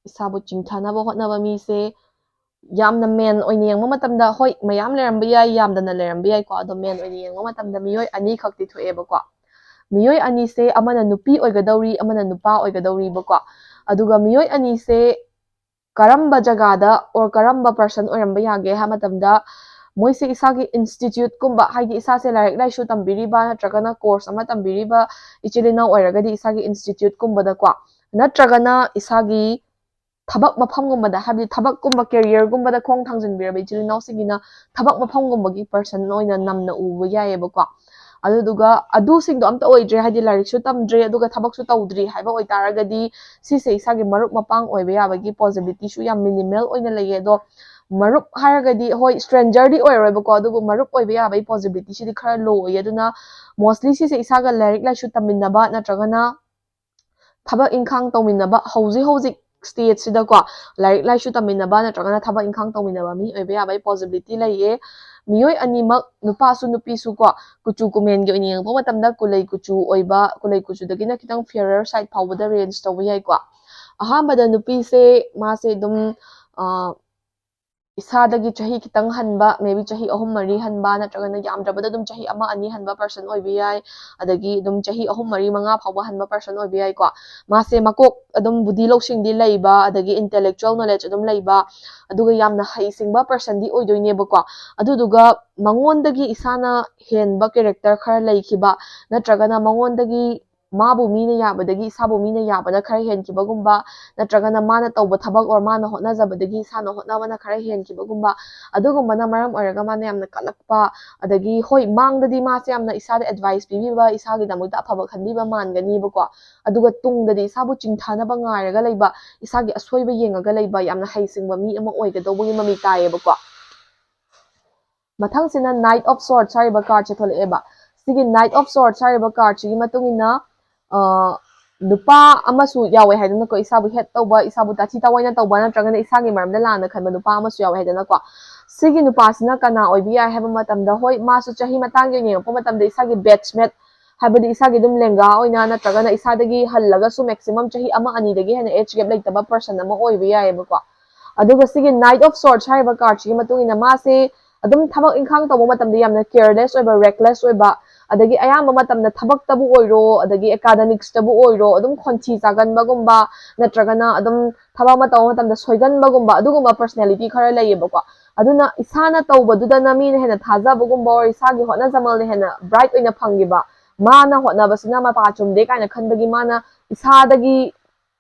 ꯏꯁꯥꯕꯨ ꯆꯤꯡꯊꯅꯕ ꯍꯣꯠꯅꯕ ꯃꯤꯁꯦ ꯌꯥꯝꯅ main ꯑꯣꯏꯅ ꯌꯦꯡꯕ ꯃꯇꯝꯗ, ꯍꯣꯏ, ꯃꯌꯥꯝ ꯂꯩꯔꯝꯕ ꯌꯥꯏ, ꯌꯥꯝꯗꯅ ꯂꯩꯔꯝꯕ ꯌꯥꯏꯀꯣ, ꯑꯗꯣ main ꯑꯣꯏꯅ ꯌꯦꯡꯕ ꯃꯇꯝꯗ ꯃꯤꯑꯣꯏ ꯑꯅꯤꯈꯛꯇꯤ ꯊꯣꯛꯑꯦꯕꯀꯣ꯫ ꯃꯤꯑꯣꯏ ꯑꯅꯤꯁꯦ ꯑꯃꯅ ꯅꯨꯄꯤ ꯑꯣꯏꯒꯗꯧꯔꯤ, ꯑꯃꯅ ꯅꯨꯄꯥ ꯑꯣꯏꯒꯗꯧꯔꯤꯕꯀꯣ꯫ ꯑꯗꯨꯒ ꯃꯤꯑꯣꯏ ꯑꯅꯤꯁꯦ ꯀꯔꯝꯕ ꯖꯒꯥꯗ or ꯀꯔꯝꯕ person ꯑꯣꯏꯔꯝꯕ ꯌꯥꯒꯦ ꯍꯥꯏꯕ ꯃꯇꯝꯗ, ꯃꯣꯏꯁꯦ ꯏꯁꯥꯒꯤ instituteꯀꯨꯝꯕ, ꯍꯥꯏꯗꯤ ꯏꯁꯥꯁꯦ ꯂꯥꯏꯔꯤꯛ ꯂꯥꯏꯁꯨ ꯇꯝꯕꯤꯔꯤꯕ ꯅꯠꯇ꯭ꯔꯒꯅ course ꯑꯃ ꯇꯝꯕꯤꯔꯤꯕ ꯏꯆꯤꯜ ꯏꯅꯥꯎ ꯑꯣꯏꯔꯒꯗꯤ ꯏꯁꯥꯒꯤ instituteꯀꯨꯝꯕꯗꯀꯣ, ꯅꯠꯇ꯭ꯔꯒꯅ ꯏꯁꯥꯒꯤ ꯊꯕꯛ ꯃꯐꯝꯒꯨꯝꯕꯗ, ꯍꯥꯏꯕꯗꯤ ꯊꯕꯛꯀꯨꯝꯕ careerꯒꯨꯝꯕꯗ ꯈꯣꯡ ꯊꯥꯡꯖꯤꯟꯕꯤꯔꯕ ꯏꯆꯤꯜ ꯏꯅꯥꯎꯁꯤꯡꯒꯤꯅ ꯊꯕꯛ ꯃꯐꯝꯒꯨꯝꯕꯒꯤ person ꯑꯣꯏꯅ ꯅꯝꯅ ꯎꯕ ꯌꯥꯏꯑꯕꯀꯣ꯫ ꯑꯗꯨꯗꯨꯒ ꯑꯗꯨꯁꯤꯡꯗꯣ ꯑꯝꯇ ꯑꯣꯏꯗ꯭ꯔꯦ, ꯍꯥꯏꯗꯤ ꯂꯥꯏꯔꯤꯛꯁꯨ ꯇꯝꯗ꯭ꯔꯦ ꯑꯗꯨꯒ ꯊꯕꯛꯁꯨ ꯇꯧꯗ꯭ꯔꯤ ꯍꯥꯏꯕ ꯑꯣꯏꯇꯥꯔꯒꯗꯤ, ꯁꯤꯁꯦ ꯏꯁꯥꯒꯤ ꯃꯔꯨꯞ ꯃꯄꯥꯡ ꯑꯣꯏꯕ ꯌꯥꯕꯒꯤ possibilityꯁꯨ ꯌꯥꯝ minimal ꯑꯣꯏꯅ ꯂꯩꯌꯦ꯫ ꯑꯗꯣ ꯃꯔꯨꯞ ꯍꯥꯏꯔꯒꯗꯤ, ꯍꯣꯏ, strangerꯗꯤ ꯑꯣꯏꯔꯣꯏꯕꯀꯣ, ꯑꯗꯨꯕꯨ ꯃꯔꯨꯞ ꯑꯣꯏꯕ ꯌꯥꯕꯒꯤ possibilityꯁꯤꯗꯤ ꯈꯔ low ꯑꯣꯏꯌꯦ꯫ ꯑꯗꯨꯅ mostly ꯁꯤꯁꯦ ꯏꯁꯥꯒ ꯂꯥꯏꯔꯤꯛ ꯂꯥꯏꯁꯨ ꯇꯝꯃꯤꯟꯅꯕ ꯅꯠꯇ꯭ꯔꯒꯅ ꯊꯕꯛ ꯏꯪꯈꯥꯡ ꯇꯧꯃꯤꯟꯅꯕ, ꯍꯧꯖꯤꯛ ꯍꯧꯖꯤꯛ ꯁ꯭ꯇꯦꯖꯁꯤꯗꯀꯣ ꯂꯥꯏꯔꯤꯛ ꯂꯥꯏꯁꯨ ꯇꯝꯃꯤꯟꯅꯕ ꯅꯠꯇ꯭ꯔꯒꯅ ꯊꯕꯛ ꯏꯪꯈꯥꯡ ꯇꯧꯃꯤꯟꯅꯕ ꯃꯤ ꯑꯣꯏꯕ ꯌꯥꯕꯒꯤ possibility ꯂꯩꯌꯦ꯫ ꯃꯤꯑꯣꯏ ꯑꯅꯤꯃꯛ, ꯅꯨꯄꯥꯁꯨ ꯅꯨꯄꯤꯁꯨ ꯀꯣ, ꯀꯨꯆꯨ ꯀꯨꯃꯦꯟꯒꯤ ꯑꯣꯏꯅ ꯌꯦꯡꯉꯛꯄ ꯃꯇꯝꯗ ꯀꯨꯂꯩ ꯀꯨꯆꯨ ꯑꯣꯏꯕ, ꯀꯨꯂꯩ ꯀꯨꯆꯨꯗꯒꯤꯅ ꯈꯤꯇꯪ fairer side ꯐꯥꯎꯕꯗ range ꯇꯧꯕ ꯌꯥꯏꯀꯣ꯫ ꯑꯍꯥꯟꯕꯗ ꯅꯨꯄꯤꯁꯦ, ꯃꯥꯁꯦ ꯑꯗꯨꯝ, ꯑ, ꯏꯁꯥꯗꯒꯤ ꯆꯍꯤ ꯈꯤꯇꯪ ꯍꯟꯕ, maybe ꯆꯍꯤ ꯑꯍꯨꯝ ꯃꯔꯤ ꯍꯟꯕ, ꯅꯠꯇ꯭ꯔꯒꯅ ꯌꯥꯝꯗ꯭ꯔꯕꯗ ꯑꯗꯨꯝ ꯆꯍꯤ ꯑꯃ ꯑꯅꯤ ꯍꯟꯕ person ꯑꯣꯏꯕ ꯌꯥꯏ, ꯑꯗꯒꯤ ꯑꯗꯨꯝ ꯆꯍꯤ ꯑꯍꯨꯝ ꯃꯔꯤ ꯃꯉꯥ ꯐꯥꯎꯕ ꯍꯟꯕ person ꯑꯣꯏꯕ ꯌꯥꯏꯀꯣ꯫ ꯃꯥꯁꯦ ꯃꯀꯣꯛ ꯑꯗꯨꯝ ꯕꯨꯙꯤ ꯂꯧꯁꯤꯡꯗꯤ ꯂꯩꯕ, ꯑꯗꯒꯤ intellectual knowledge ꯑꯗꯨꯝ ꯂꯩꯕ, ꯑꯗꯨꯒ ꯌꯥꯝꯅ ꯍꯩꯁꯤꯡꯕ personꯗꯤ ꯑꯣꯏꯗꯣꯏꯅꯦꯕꯀꯣ꯫ ꯑꯗꯨꯗꯨꯒ ꯃꯉꯣꯟꯗꯒꯤ ꯏꯁꯥꯅ ꯍꯦꯟꯕ character ꯈꯔ ꯂꯩꯈꯤꯕ, ꯅꯠꯇ꯭ꯔꯒꯅ ꯃꯉꯣꯟꯗꯒꯤ ꯃꯥꯕꯨ ꯃꯤꯅ ꯌꯥꯕꯗꯒꯤ ꯏꯁꯥꯕꯨ ꯃꯤꯅ ꯌꯥꯕꯅ ꯈꯔ ꯍꯦꯟꯈꯤꯕꯒꯨꯝꯕ, ꯅꯠꯇ꯭ꯔꯒꯅ ꯃꯥꯅ ꯇꯧꯕ ꯊꯕꯛ or ꯃꯥꯅ ꯍꯣꯠꯅꯖꯕꯗꯒꯤ ꯏꯁꯥꯅ ꯍꯣꯠꯅꯕꯅ ꯈꯔ ꯍꯦꯟꯈꯤꯕꯒꯨꯝꯕ, ꯑꯗꯨꯒꯨꯝꯕꯅ ꯃꯔꯝ ꯑꯣꯏꯔꯒ ꯃꯥꯅ ꯌꯥꯝꯅ ꯀꯜꯂꯛꯄ, ꯑꯗꯒꯤ ꯍꯣꯏ, ꯃꯥꯡꯗꯗꯤ ꯃꯥꯁꯦ ꯌꯥꯝꯅ ꯏꯁꯥꯗ advice ꯄꯤꯕꯤꯕ, ꯏꯁꯥꯒꯤꯗꯃꯛꯇ ꯑꯐꯕ ꯈꯟꯕꯤꯕ ꯃꯥꯟꯒꯅꯤꯕꯀꯣ꯫ ꯑꯗꯨꯒ ꯇꯨꯡꯗꯗꯤ ꯏꯁꯥꯕꯨ ꯆꯤꯡꯊꯅꯕ ꯉꯥꯏꯔꯒ ꯂꯩꯕ, ꯏꯁꯥꯒꯤ ꯑꯁꯣꯏꯕ ꯌꯦꯡꯉꯒ ꯂꯩꯕ, ꯌꯥꯝꯅ ꯍꯩꯁꯤꯡꯕ ꯃꯤ ꯑꯃ ꯑꯣꯏꯒꯗꯧꯕꯒꯤ ꯃꯃꯤ ꯇꯥꯏꯌꯦꯕꯀꯣ꯫ ꯃꯊꯪꯁꯤꯅ Knight of Swords ꯍꯥꯏꯔꯤꯕ cardꯁꯦ ꯊꯣꯛꯂꯛꯑꯦꯕ꯫ ꯁꯤꯒꯤ Knight of Swords ꯍꯥꯏꯔꯤꯕ cardꯁꯤꯒꯤ ꯃꯇꯨꯡ ꯏꯟꯅ, ꯑ, ꯅꯨꯄꯥ ꯑꯃꯁꯨ ꯌꯥꯎꯋꯦ ꯍꯥꯏꯗꯅꯀꯣ, ꯏꯁꯥꯕꯨ hate ꯇꯧꯕ, ꯏꯁꯥꯕꯨ ꯇꯥꯊꯤ ꯇꯥꯑꯣꯏꯅ ꯇꯧꯕ, ꯅꯠꯇ꯭ꯔꯒꯅ ꯏꯁꯥꯒꯤ ꯃꯔꯝꯗ ꯂꯥꯟꯅ ꯈꯟꯕ ꯅꯨꯄꯥ ꯑꯃꯁꯨ ꯌꯥꯎꯋꯦ ꯍꯥꯏꯗꯅꯀꯣ꯫ ꯁꯤꯒꯤ ꯅꯨꯄꯥꯁꯤꯅ ꯀꯅꯥ ꯑꯣꯏꯕ ꯌꯥꯏ ꯍꯥꯏꯕ ꯃꯇꯝꯗ, ꯍꯣꯏ, ꯃꯥꯁꯨ ꯆꯍꯤ ꯃꯇꯥꯡꯒꯤ ꯑꯣꯏꯅ ꯌꯦꯡꯉꯛꯄ ꯃꯇꯝꯗ ꯏꯁꯥꯒꯤ batchmate, ꯍꯥꯏꯕꯗꯤ ꯏꯁꯥꯒꯤ ꯑꯗꯨꯝ ꯂꯦꯡꯒꯥ ꯑꯣꯏꯅ ꯅꯠꯇ꯭ꯔꯒꯅ ꯏꯁꯥꯗꯒꯤ ꯍꯜꯂꯒꯁꯨ maximum ꯆꯍꯤ ꯑꯃ ꯑꯅꯤꯗꯒꯤ ꯍꯦꯟꯅ age gap ꯂꯩꯇꯕ person ꯑꯃ ꯑꯣꯏꯕ ꯌꯥꯏꯑꯕꯀꯣ꯫ ꯑꯗꯨꯒ ꯁꯤꯒꯤ Knight of Swords ꯍꯥꯏꯔꯤꯕ cardꯁꯤꯒꯤ ꯃꯇꯨꯡ ꯏꯟꯅ ꯃꯥꯁꯦ ꯑꯗꯨꯝ ꯊꯕꯛ ꯏꯪꯈꯥꯡ ꯇꯧꯕ ꯃꯇꯝꯗ ꯌꯥꯝꯅ careless ꯑꯣꯏꯕ, reckless ꯑꯣꯏꯕ, ꯑꯗꯒꯤ ꯑꯌꯥꯝꯕ ꯃꯇꯝꯗ ꯊꯕꯛꯇꯕꯨ ꯑꯣꯏꯔꯣ, ꯑꯗꯒꯤ academicsꯇꯕꯨ ꯑꯣꯏꯔꯣ, ꯑꯗꯨꯝ ꯈꯣꯟꯊꯤ ꯆꯥꯒꯟꯕꯒꯨꯝꯕ, ꯅꯠꯇ꯭ꯔꯒꯅ ꯑꯗꯨꯝ ꯊꯕꯛ ꯑꯃ ꯇꯧꯕ ꯃꯇꯝꯗ ꯁꯣꯏꯒꯟꯕꯒꯨꯝꯕ, ꯑꯗꯨꯒꯨꯝꯕ personality ꯈꯔ ꯂꯩꯌꯦꯕꯀꯣ꯫ ꯑꯗꯨꯅ ꯏꯁꯥꯅ ꯇꯧꯕꯗꯨꯗꯅ ꯃꯤꯅ ꯍꯦꯟꯅ ꯊꯥꯖꯕꯒꯨꯝꯕ, or ꯏꯁꯥꯒꯤ ꯍꯣꯠꯅꯖꯃꯜꯅ ꯍꯦꯟꯅ bright ꯑꯣꯏꯅ ꯐꯪꯈꯤꯕ, ꯃꯥꯅ ꯍꯣꯠꯅꯕꯁꯤꯅ ꯃꯄꯥ ꯆꯨꯝꯗꯦ ꯀꯥꯏꯅ ꯈꯟꯕꯒꯤ ꯃꯥꯅ ꯏꯁꯥꯗꯒꯤ,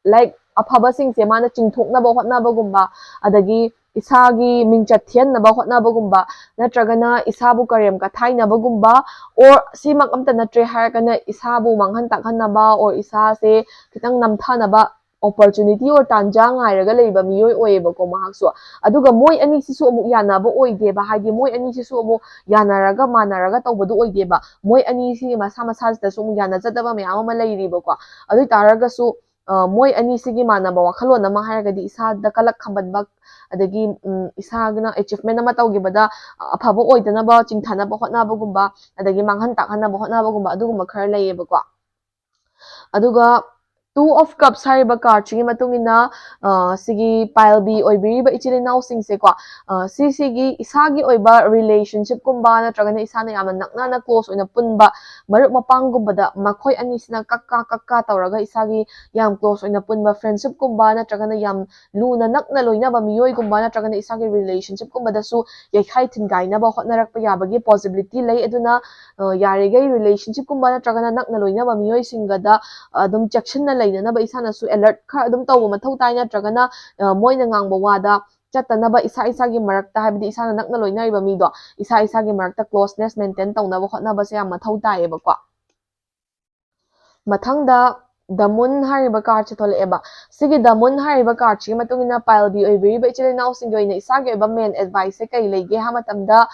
like, ꯑꯐꯕꯁꯤꯡꯁꯦ ꯃꯥꯅ ꯆꯤꯡꯊꯣꯛꯅꯕ ꯍꯣꯠꯅꯕꯒꯨꯝꯕ, ꯑꯗꯒꯤ ꯏꯁꯥꯒꯤ ꯃꯤꯡꯆꯠ ꯊꯤꯍꯟꯅꯕ ꯍꯣꯠꯅꯕꯒꯨꯝꯕ, ꯅꯠꯇ꯭ꯔꯒꯅ ꯏꯁꯥꯕꯨ ꯀꯔꯦꯝ ꯀꯊꯥꯏꯅꯕꯒꯨꯝꯕ, or ꯁꯤꯃꯛ ꯑꯝꯇ ꯅꯠꯇ꯭ꯔꯦ ꯍꯥꯏꯔꯒꯅ ꯏꯁꯥꯕꯨ ꯃꯥꯡꯍꯟ ꯇꯥꯛꯍꯟꯅꯕ, or ꯏꯁꯥꯁꯦ ꯈꯤꯇꯪ ꯅꯝꯊꯅꯕ opportunity or ꯇꯥꯟꯖꯥ ꯉꯥꯏꯔꯒ ꯂꯩꯕ ꯃꯤꯑꯣꯏ ꯑꯣꯏꯌꯦꯕꯀꯣ ꯃꯍꯥꯛꯁꯨ꯫ ꯑꯗꯨꯒ ꯃꯣꯏ ꯑꯅꯤꯁꯤꯁꯨ ꯑꯃꯨꯛ ꯌꯥꯅꯕ ꯑꯣꯏꯗꯦꯕ, ꯍꯥꯏꯗꯤ ꯃꯣꯏ ꯑꯅꯤꯁꯤꯁꯨ ꯑꯃꯨꯛ ꯌꯥꯅꯔꯒ ꯃꯥꯟꯅꯔꯒ ꯇꯧꯕꯗꯨ ꯑꯣꯏꯗꯦꯕ꯫ ꯃꯣꯏ ꯑꯅꯤꯁꯤꯒꯤ ꯃꯁꯥ ꯃꯁꯥꯁꯤꯗꯁꯨ ꯑꯃꯨꯛ ꯌꯥꯅꯖꯗꯕ ꯃꯌꯥꯝ ꯑꯃ ꯂꯩꯔꯤꯕꯀꯣ꯫ ꯑꯗꯨ ꯑꯣꯏ ꯇꯥꯔꯒꯁꯨ, ꯑ, ꯃꯣꯏ ꯑꯅꯤꯁꯤꯒꯤ ꯃꯥꯟꯅꯕ ꯋꯥꯈꯜꯂꯣꯟ ꯑꯃ ꯍꯥꯏꯔꯒꯗꯤ ꯏꯁꯥꯗ ꯀꯂꯛ ꯈꯝꯕꯟꯕ, ꯑꯗꯒꯤ, ꯎꯝ, ꯏꯁꯥꯒꯤꯅ achievement ꯑꯃ ꯇꯧꯈꯤꯕꯗ ꯑꯐꯕ ꯑꯣꯏꯗꯅꯕ ꯆꯤꯡꯊꯅꯕ ꯍꯣꯠꯅꯕꯒꯨꯝꯕ, ꯑꯗꯒꯤ ꯃꯥꯡꯍꯟ ꯇꯥꯛꯍꯟꯅꯕ ꯍꯣꯠꯅꯕꯒꯨꯝꯕ, ꯑꯗꯨꯒꯨꯝꯕ ꯈꯔ ꯂꯩꯌꯦꯕꯀꯣ꯫ ꯑꯗꯨꯒ Two of Cups ꯍꯥꯏꯔꯤꯕ cardꯁꯤꯒꯤ ꯃꯇꯨꯡ ꯏꯟꯅ, ꯑ, ꯁꯤꯒꯤ pile B ꯑꯣꯏꯕꯤꯔꯤꯕ ꯏꯆꯤꯜ ꯏꯅꯥꯎꯁꯤꯡꯁꯦꯀꯣ, ꯑ, ꯁꯤꯁꯤꯒꯤ ꯏꯁꯥꯒꯤ ꯑꯣꯏꯕ relationshipꯀꯨꯝꯕ ꯅꯠꯇ꯭ꯔꯒꯅ ꯏꯁꯥꯅ ꯌꯥꯝꯅ ꯅꯛꯅꯅ close ꯑꯣꯏꯅ ꯄꯨꯟꯕ ꯃꯔꯨꯞ ꯃꯄꯥꯡꯒꯨꯝꯕꯗ ꯃꯈꯣꯏ ꯑꯅꯤꯁꯤꯅ ꯀꯛꯀꯥ ꯀꯛꯀꯥ ꯇꯧꯔꯒ ꯏꯁꯥꯒꯤ ꯌꯥꯝ close ꯑꯣꯏꯅ ꯄꯨꯟꯕ friendshipꯀꯨꯝꯕ ꯅꯠꯇ꯭ꯔꯒꯅ ꯌꯥꯝ ꯂꯨꯅ ꯅꯛꯅ ꯂꯣꯏꯅꯕ ꯃꯤꯑꯣꯏꯒꯨꯝꯕ ꯅꯠꯇ꯭ꯔꯒꯅ ꯏꯁꯥꯒꯤ relationshipꯀꯨꯝꯕꯗꯁꯨ ꯌꯩꯈꯥꯏ ꯊꯤꯟꯒꯥꯏꯅꯕ ꯍꯣꯠꯅꯔꯛꯄ ꯌꯥꯕꯒꯤ possibility ꯂꯩ꯫ ꯑꯗꯨꯅ, ꯑ, ꯌꯥꯔꯤꯈꯩ relationshipꯀꯨꯝꯕ ꯅꯠꯇ꯭ꯔꯒꯅ ꯅꯛꯅ ꯂꯣꯏꯅꯕ ꯃꯤꯑꯣꯏꯁꯤꯡꯒꯗ ꯑꯗꯨꯝ ꯆꯦꯛꯁꯤꯟꯅ ꯂꯩꯅꯅꯕ ꯏꯁꯥꯅꯁꯨ alert ꯈꯔ ꯑꯗꯨꯝ ꯇꯧꯕ ꯃꯊꯧ ꯇꯥꯏ, ꯅꯠꯇ꯭ꯔꯒꯅ, ꯑ, ꯃꯣꯏꯅ ꯉꯥꯡꯕ ꯋꯥꯗ ꯆꯠꯇꯅꯕ ꯏꯁꯥ ꯏꯁꯥꯒꯤ ꯃꯔꯛꯇ, ꯍꯥꯏꯕꯗꯤ ꯏꯁꯥꯅ ꯅꯛꯅ ꯂꯣꯏꯅꯔꯤꯕ ꯃꯤꯗꯣ ꯏꯁꯥ ꯏꯁꯥꯒꯤ ꯃꯔꯛꯇ closeness maintain ꯇꯧꯅꯕ ꯍꯣꯠꯅꯕꯁꯦ ꯌꯥꯝ ꯃꯊꯧ ꯇꯥꯏꯌꯦꯕꯀꯣ꯫ ꯃꯊꯪꯗ The Moon ꯍꯥꯏꯔꯤꯕ cardꯁꯦ ꯊꯣꯛꯂꯛꯑꯦꯕ꯫ ꯁꯤꯒꯤ The Moon ꯍꯥꯏꯔꯤꯕ cardꯁꯤꯒꯤ ꯃꯇꯨꯡ ꯏꯟꯅ pile B ꯑꯣꯏꯕꯤꯔꯤꯕ ꯏꯆꯤꯜ ꯏꯅꯥꯎꯁꯤꯡꯒꯤ ꯑꯣꯏꯅ ꯏꯁꯥꯒꯤ ꯑꯣꯏꯕ main adviceꯁꯦ ꯀꯩ ꯂꯩꯒꯦ ꯍꯥꯏꯕ ꯃꯇꯝꯗ,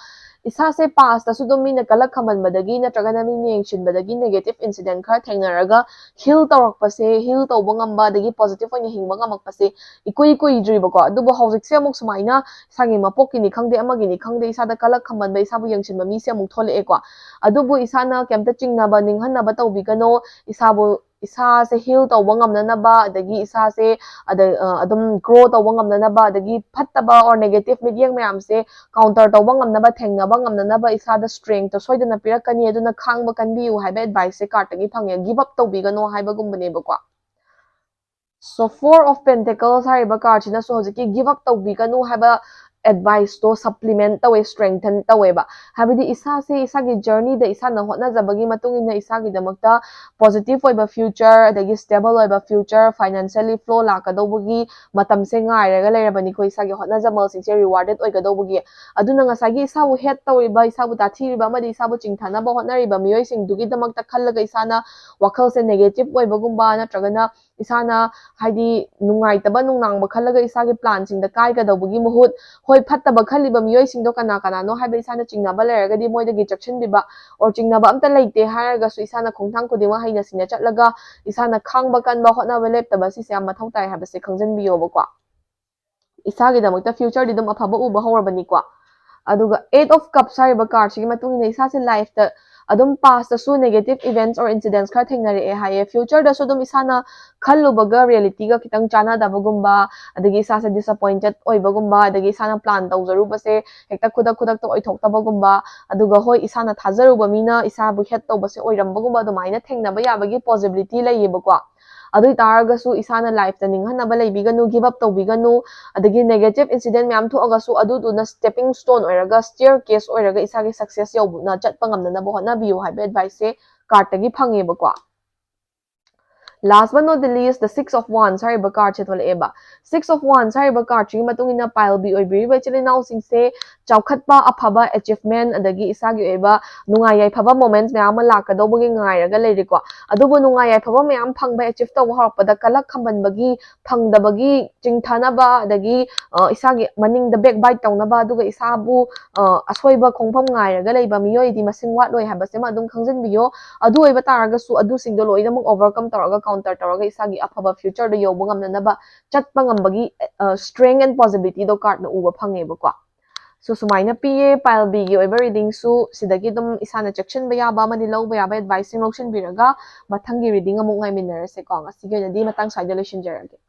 ꯏꯁꯥꯁꯦ pastꯇꯁꯨ ꯑꯗꯨꯝ ꯃꯤꯅ ꯀꯂꯛ ꯈꯝꯃꯟꯕꯗꯒꯤ ꯅꯠꯇ꯭ꯔꯒꯅ ꯃꯤꯅ ꯌꯦꯡꯁꯤꯟꯕꯗꯒꯤ negative incident ꯈꯔ ꯊꯦꯡꯅꯔꯒ heal ꯇꯧꯔꯛꯄꯁꯦ, heal ꯇꯧꯕ ꯉꯝꯕ, ꯑꯗꯒꯤ positive ꯑꯣꯏꯅ ꯍꯤꯡꯕ ꯉꯝꯃꯛꯄꯁꯦ ꯏꯀꯨꯏ ꯀꯨꯏꯗ꯭ꯔꯤꯕꯀꯣ꯫ ꯑꯗꯨꯕꯨ ꯍꯧꯖꯤꯛꯁꯦ ꯑꯃꯨꯛ ꯁꯨꯃꯥꯏꯅ ꯏꯁꯥꯒꯤ ꯃꯄꯣꯛꯀꯤꯅꯤ ꯈꯪꯗꯦ, ꯑꯃꯒꯤꯅꯤ ꯈꯪꯗꯦ, ꯏꯁꯥꯗ ꯀꯂꯛ ꯈꯝꯃꯟꯕ, ꯏꯁꯥꯕꯨ ꯌꯦꯡꯁꯤꯟꯕ ꯃꯤꯁꯦ ꯑꯃꯨꯛ ꯊꯣꯛꯂꯛꯑꯦꯀꯣ꯫ ꯑꯗꯨꯕꯨ ꯏꯁꯥꯅ ꯀꯩꯝꯇ ꯆꯤꯡꯅꯕ, ꯅꯤꯡꯍꯟꯅꯕ ꯇꯧꯕꯤꯒꯅꯣ꯫ ꯏꯁꯥꯕꯨ, ꯏꯁꯥꯁꯦ heal ꯇꯧꯕ ꯉꯝꯅꯅꯕ, ꯑꯗꯒꯤ ꯏꯁꯥꯁꯦ ꯑꯗ-, ꯑ, ꯑꯗꯨꯝ grow ꯇꯧꯕ ꯉꯝꯅꯅꯕ, ꯑꯗꯒꯤ ꯐꯠꯇꯕ or negative ꯃꯤꯠꯌꯦꯡ ꯃꯌꯥꯝꯁꯦ counter ꯇꯧꯕ ꯉꯝꯅꯕ, ꯊꯦꯡꯅꯕ ꯉꯝꯅꯅꯕ ꯏꯁꯥꯗ strengthꯇꯣ ꯁꯣꯏꯗꯅ ꯄꯤꯔꯛꯀꯅꯤ꯫ ꯑꯗꯨꯅ ꯈꯥꯡꯕ ꯀꯟꯕꯤꯌꯨ ꯍꯥꯏꯕ adviceꯁꯦ cardꯇꯒꯤ ꯐꯪꯉꯦ꯫ Give up ꯇꯧꯕꯤꯒꯅꯣ ꯍꯥꯏꯕꯒꯨꯝꯕꯅꯦꯕꯀꯣ꯫ So, Four of Pentacles ꯍꯥꯏꯔꯤꯕ cardꯁꯤꯅꯁꯨ ꯍꯧꯖꯤꯛꯀꯤ give up ꯇꯧꯕꯤꯒꯅꯨ ꯍꯥꯏꯕ adviceꯇꯣ supplement ꯇꯧꯋꯦ, strengthen ꯇꯧꯋꯦꯕ꯫ ꯍꯥꯏꯕꯗꯤ ꯏꯁꯥꯁꯦ ꯏꯁꯥꯒꯤ journeyꯗ ꯏꯁꯥꯅ ꯍꯣꯠꯅꯖꯕꯒꯤ ꯃꯇꯨꯡ ꯏꯟꯅ ꯏꯁꯥꯒꯤꯗꯃꯛꯇ positive ꯑꯣꯏꯕ future, ꯑꯗꯒꯤ stable ꯑꯣꯏꯕ future, financially flow ꯂꯥꯛꯀꯗꯧꯕꯒꯤ ꯃꯇꯝꯁꯦ ꯉꯥꯏꯔꯒ ꯂꯩꯔꯕꯅꯤꯀꯣ, ꯏꯁꯥꯒꯤ ꯍꯣꯠꯅꯖꯃꯜꯁꯤꯡꯁꯦ rewarded ꯑꯣꯏꯒꯗꯧꯕꯒꯤ꯫ ꯑꯗꯨꯅ ꯉꯁꯥꯏꯒꯤ ꯏꯁꯥꯕꯨ hate ꯇꯧꯔꯤꯕ, ꯏꯁꯥꯕꯨ ꯇꯥꯊꯤꯔꯤꯕ ꯑꯃꯗꯤ ꯏꯁꯥꯕꯨ ꯆꯤꯡꯊꯅꯕ ꯍꯣꯠꯅꯔꯤꯕ ꯃꯤꯑꯣꯏꯁꯤꯡꯗꯨꯒꯤꯗꯃꯛꯇ ꯈꯜꯂꯒ ꯏꯁꯥꯅ ꯋꯥꯈꯜꯁꯦ negative ꯑꯣꯏꯕꯒꯨꯝꯕ, ꯅꯠꯇ꯭ꯔꯒꯅ ꯏꯁꯥꯅ ꯍꯥꯏꯗꯤ ꯅꯨꯡꯉꯥꯏꯇꯕ ꯅꯨꯡꯅꯥꯡꯕ ꯈꯜꯂꯒ ꯏꯁꯥꯒꯤ planꯁꯤꯡꯗ ꯀꯥꯏꯒꯗꯧꯕꯒꯤ ꯃꯍꯨꯠ, ꯍꯣꯏ, ꯐꯠꯇꯕ ꯈꯜꯂꯤꯕ ꯃꯤꯑꯣꯏꯁꯤꯡꯗꯣ ꯀꯅꯥ ꯀꯅꯥꯅꯣ ꯍꯥꯏꯕ ꯏꯁꯥꯅ ꯆꯤꯡꯅꯕ ꯂꯩꯔꯒꯗꯤ ꯃꯣꯏꯗꯒꯤ ꯆꯦꯛꯁꯤꯟꯕꯤꯕ, or ꯆꯤꯡꯅꯕ ꯑꯝꯇ ꯂꯩꯇꯦ ꯍꯥꯏꯔꯒꯁꯨ ꯏꯁꯥꯅ ꯈꯣꯡꯊꯥꯡ ꯈꯨꯗꯤꯡꯃꯛ ꯍꯩꯅ ꯁꯤꯡꯅ ꯆꯠꯂꯒ ꯏꯁꯥꯅ ꯈꯥꯡꯕ ꯀꯟꯕ, ꯍꯣꯠꯅꯕ ꯂꯦꯞꯇꯕ ꯁꯤꯁꯦ ꯌꯥꯝ ꯃꯊꯧ ꯇꯥꯏ ꯍꯥꯏꯕꯁꯦ ꯈꯪꯖꯤꯟꯕꯤꯌꯣꯕꯀꯣ꯫ ꯏꯁꯥꯒꯤꯗꯃꯛꯇ futureꯗꯤ ꯑꯗꯨꯝ ꯑꯐꯕ ꯎꯕ ꯍꯧꯔꯕꯅꯤꯀꯣ꯫ ꯑꯗꯨꯒ Eight of Cups ꯍꯥꯏꯔꯤꯕ cardꯁꯤꯒꯤ ꯃꯇꯨꯡ ꯏꯟꯅ ꯏꯁꯥꯁꯦ lifeꯇ ꯑꯗꯨꯝ pastꯇꯁꯨ negative events or incidents ꯈꯔ ꯊꯦꯡꯅꯔꯛꯑꯦ ꯍꯥꯏꯌꯦ꯫ Futureꯗꯁꯨ ꯑꯗꯨꯝ ꯏꯁꯥꯅ ꯈꯜꯂꯨꯕꯒ realityꯒ ꯈꯤꯇꯪ ꯆꯥꯟꯅꯗꯕꯒꯨꯝꯕ, ꯑꯗꯒꯤ ꯏꯁꯥꯁꯦ disappointed ꯑꯣꯏꯕꯒꯨꯝꯕ, ꯑꯗꯒꯤ ꯏꯁꯥꯅ plan ꯇꯧꯖꯔꯨꯕꯁꯦ ꯍꯦꯛꯇ ꯈꯨꯗꯛ ꯈꯨꯗꯛꯇ ꯑꯣꯏꯊꯣꯛꯇꯕꯒꯨꯝꯕ, ꯑꯗꯨꯒ ꯍꯣꯏ, ꯏꯁꯥꯅ ꯊꯥꯖꯔꯨꯕ ꯃꯤꯅ ꯏꯁꯥꯕꯨ hate ꯇꯧꯕꯁꯦ ꯑꯣꯏꯔꯝꯕꯒꯨꯝꯕ, ꯑꯗꯨꯃꯥꯏꯅ ꯊꯦꯡꯅꯕ ꯌꯥꯕꯒꯤ possibility ꯂꯩꯌꯦꯕꯀꯣ꯫ ꯑꯗꯨ ꯑꯣꯏꯇꯥꯔꯒꯁꯨ ꯏꯁꯥꯅ lifeꯇ ꯅꯤꯡꯍꯟꯅꯕ ꯂꯩꯕꯤꯒꯅꯨ, give up ꯇꯧꯕꯤꯒꯅꯨ, ꯑꯗꯒꯤ negative incident ꯃꯌꯥꯝ ꯊꯣꯛꯑꯒꯁꯨ ꯑꯗꯨꯗꯨꯅ stepping stone ꯑꯣꯏꯔꯒ, staircase ꯑꯣꯏꯔꯒ ꯏꯁꯥꯒꯤ success ꯌꯧꯕꯅ ꯆꯠꯄ ꯉꯝꯅꯅꯕ ꯍꯣꯠꯅꯕꯤꯌꯨ ꯍꯥꯏꯕ adviceꯁꯦ cardꯇꯒꯤ ꯐꯪꯉꯦꯕꯀꯣ꯫ Last but not the least, the Six of Wands ꯍꯥꯏꯔꯤꯕ cardꯁꯦ ꯊꯣꯛꯂꯛꯑꯦꯕ꯫ Six of Wands ꯍꯥꯏꯔꯤꯕ cardꯁꯤꯒꯤ ꯃꯇꯨꯡ ꯏꯟꯅ pile B ꯑꯣꯏꯕꯤꯔꯤꯕ ꯏꯆꯤꯜ ꯏꯅꯥꯎꯁꯤꯡꯁꯦ ꯆꯥꯎꯈꯠꯄ, ꯑꯐꯕ achievement, ꯑꯗꯒꯤ ꯏꯁꯥꯒꯤ ꯑꯣꯏꯕ ꯅꯨꯡꯉꯥꯏ ꯌꯥꯏꯐꯕ moments ꯃꯌꯥꯝ ꯑꯃ ꯂꯥꯛꯀꯗꯧꯕꯒꯤ ꯉꯥꯏꯔꯒ ꯂꯩꯔꯤꯀꯣ꯫ ꯑꯗꯨꯕꯨ ꯅꯨꯡꯉꯥꯏ ꯌꯥꯏꯐꯕ ꯃꯌꯥꯝ ꯐꯪꯕ, achieve ꯇꯧꯕ ꯍꯧꯔꯛꯄꯗ ꯀꯂꯛ ꯈꯝꯕꯟꯕꯒꯤ, ꯐꯪꯗꯕꯒꯤ ꯆꯤꯡꯊꯅꯕ, ꯑꯗꯒꯤ, ꯑ, ꯏꯁꯥꯒꯤ ꯃꯅꯤꯡꯗ backbite ꯇꯧꯅꯕ, ꯑꯗꯨꯒ ꯏꯁꯥꯕꯨ, ꯑ, ꯑꯁꯣꯏꯕ ꯈꯣꯡꯐꯝ ꯉꯥꯏꯔꯒ ꯂꯩꯕ ꯃꯤꯑꯣꯏꯗꯤ ꯃꯁꯤꯡ ꯋꯥꯠꯂꯣꯏ ꯍꯥꯏꯕꯁꯤꯃ ꯑꯗꯨꯝ ꯈꯪꯖꯤꯟꯕꯤꯌꯣ꯫ ꯑꯗꯨ ꯑꯣꯏꯕ ꯇꯥꯔꯒꯁꯨ ꯑꯗꯨꯁꯤꯡꯗꯣ ꯂꯣꯏꯅꯃꯛ overcome ꯇꯧꯔꯒ, counter ꯇꯧꯔꯒ ꯏꯁꯥꯒꯤ ꯑꯐꯕ futureꯗ ꯌꯧꯕ ꯉꯝꯅꯅꯕ, ꯆꯠꯄ ꯉꯝꯕꯒꯤ, ꯑ, strength and possibilityꯗꯣ cardꯅ ꯎꯕ ꯐꯪꯉꯦꯕꯀꯣ꯫ So, ꯁꯨꯃꯥꯏꯅ ꯄꯤꯌꯦ꯫ Pile Bꯒꯤ ꯑꯣꯏꯕ readingꯁꯨ ꯁꯤꯗꯒꯤ ꯑꯗꯨꯝ ꯏꯁꯥꯅ ꯆꯦꯛꯁꯤꯟꯕ ꯌꯥꯕ ꯑꯃꯗꯤ ꯂꯧꯕ ꯌꯥꯕ adviceꯁꯤꯡ ꯂꯧꯁꯤꯟꯕꯤꯔꯒ ꯃꯊꯪꯒꯤ reading ꯑꯃꯨꯛ ꯉꯥꯏꯃꯤꯟꯅꯔꯁꯦꯀꯣ꯫ ꯉꯁꯤꯒꯤ ꯑꯣꯏꯅꯗꯤ ꯃꯇꯥꯡ ꯁ꯭ꯋꯥꯏꯗ ꯂꯣꯏꯁꯤꯟꯖꯔꯒꯦ꯫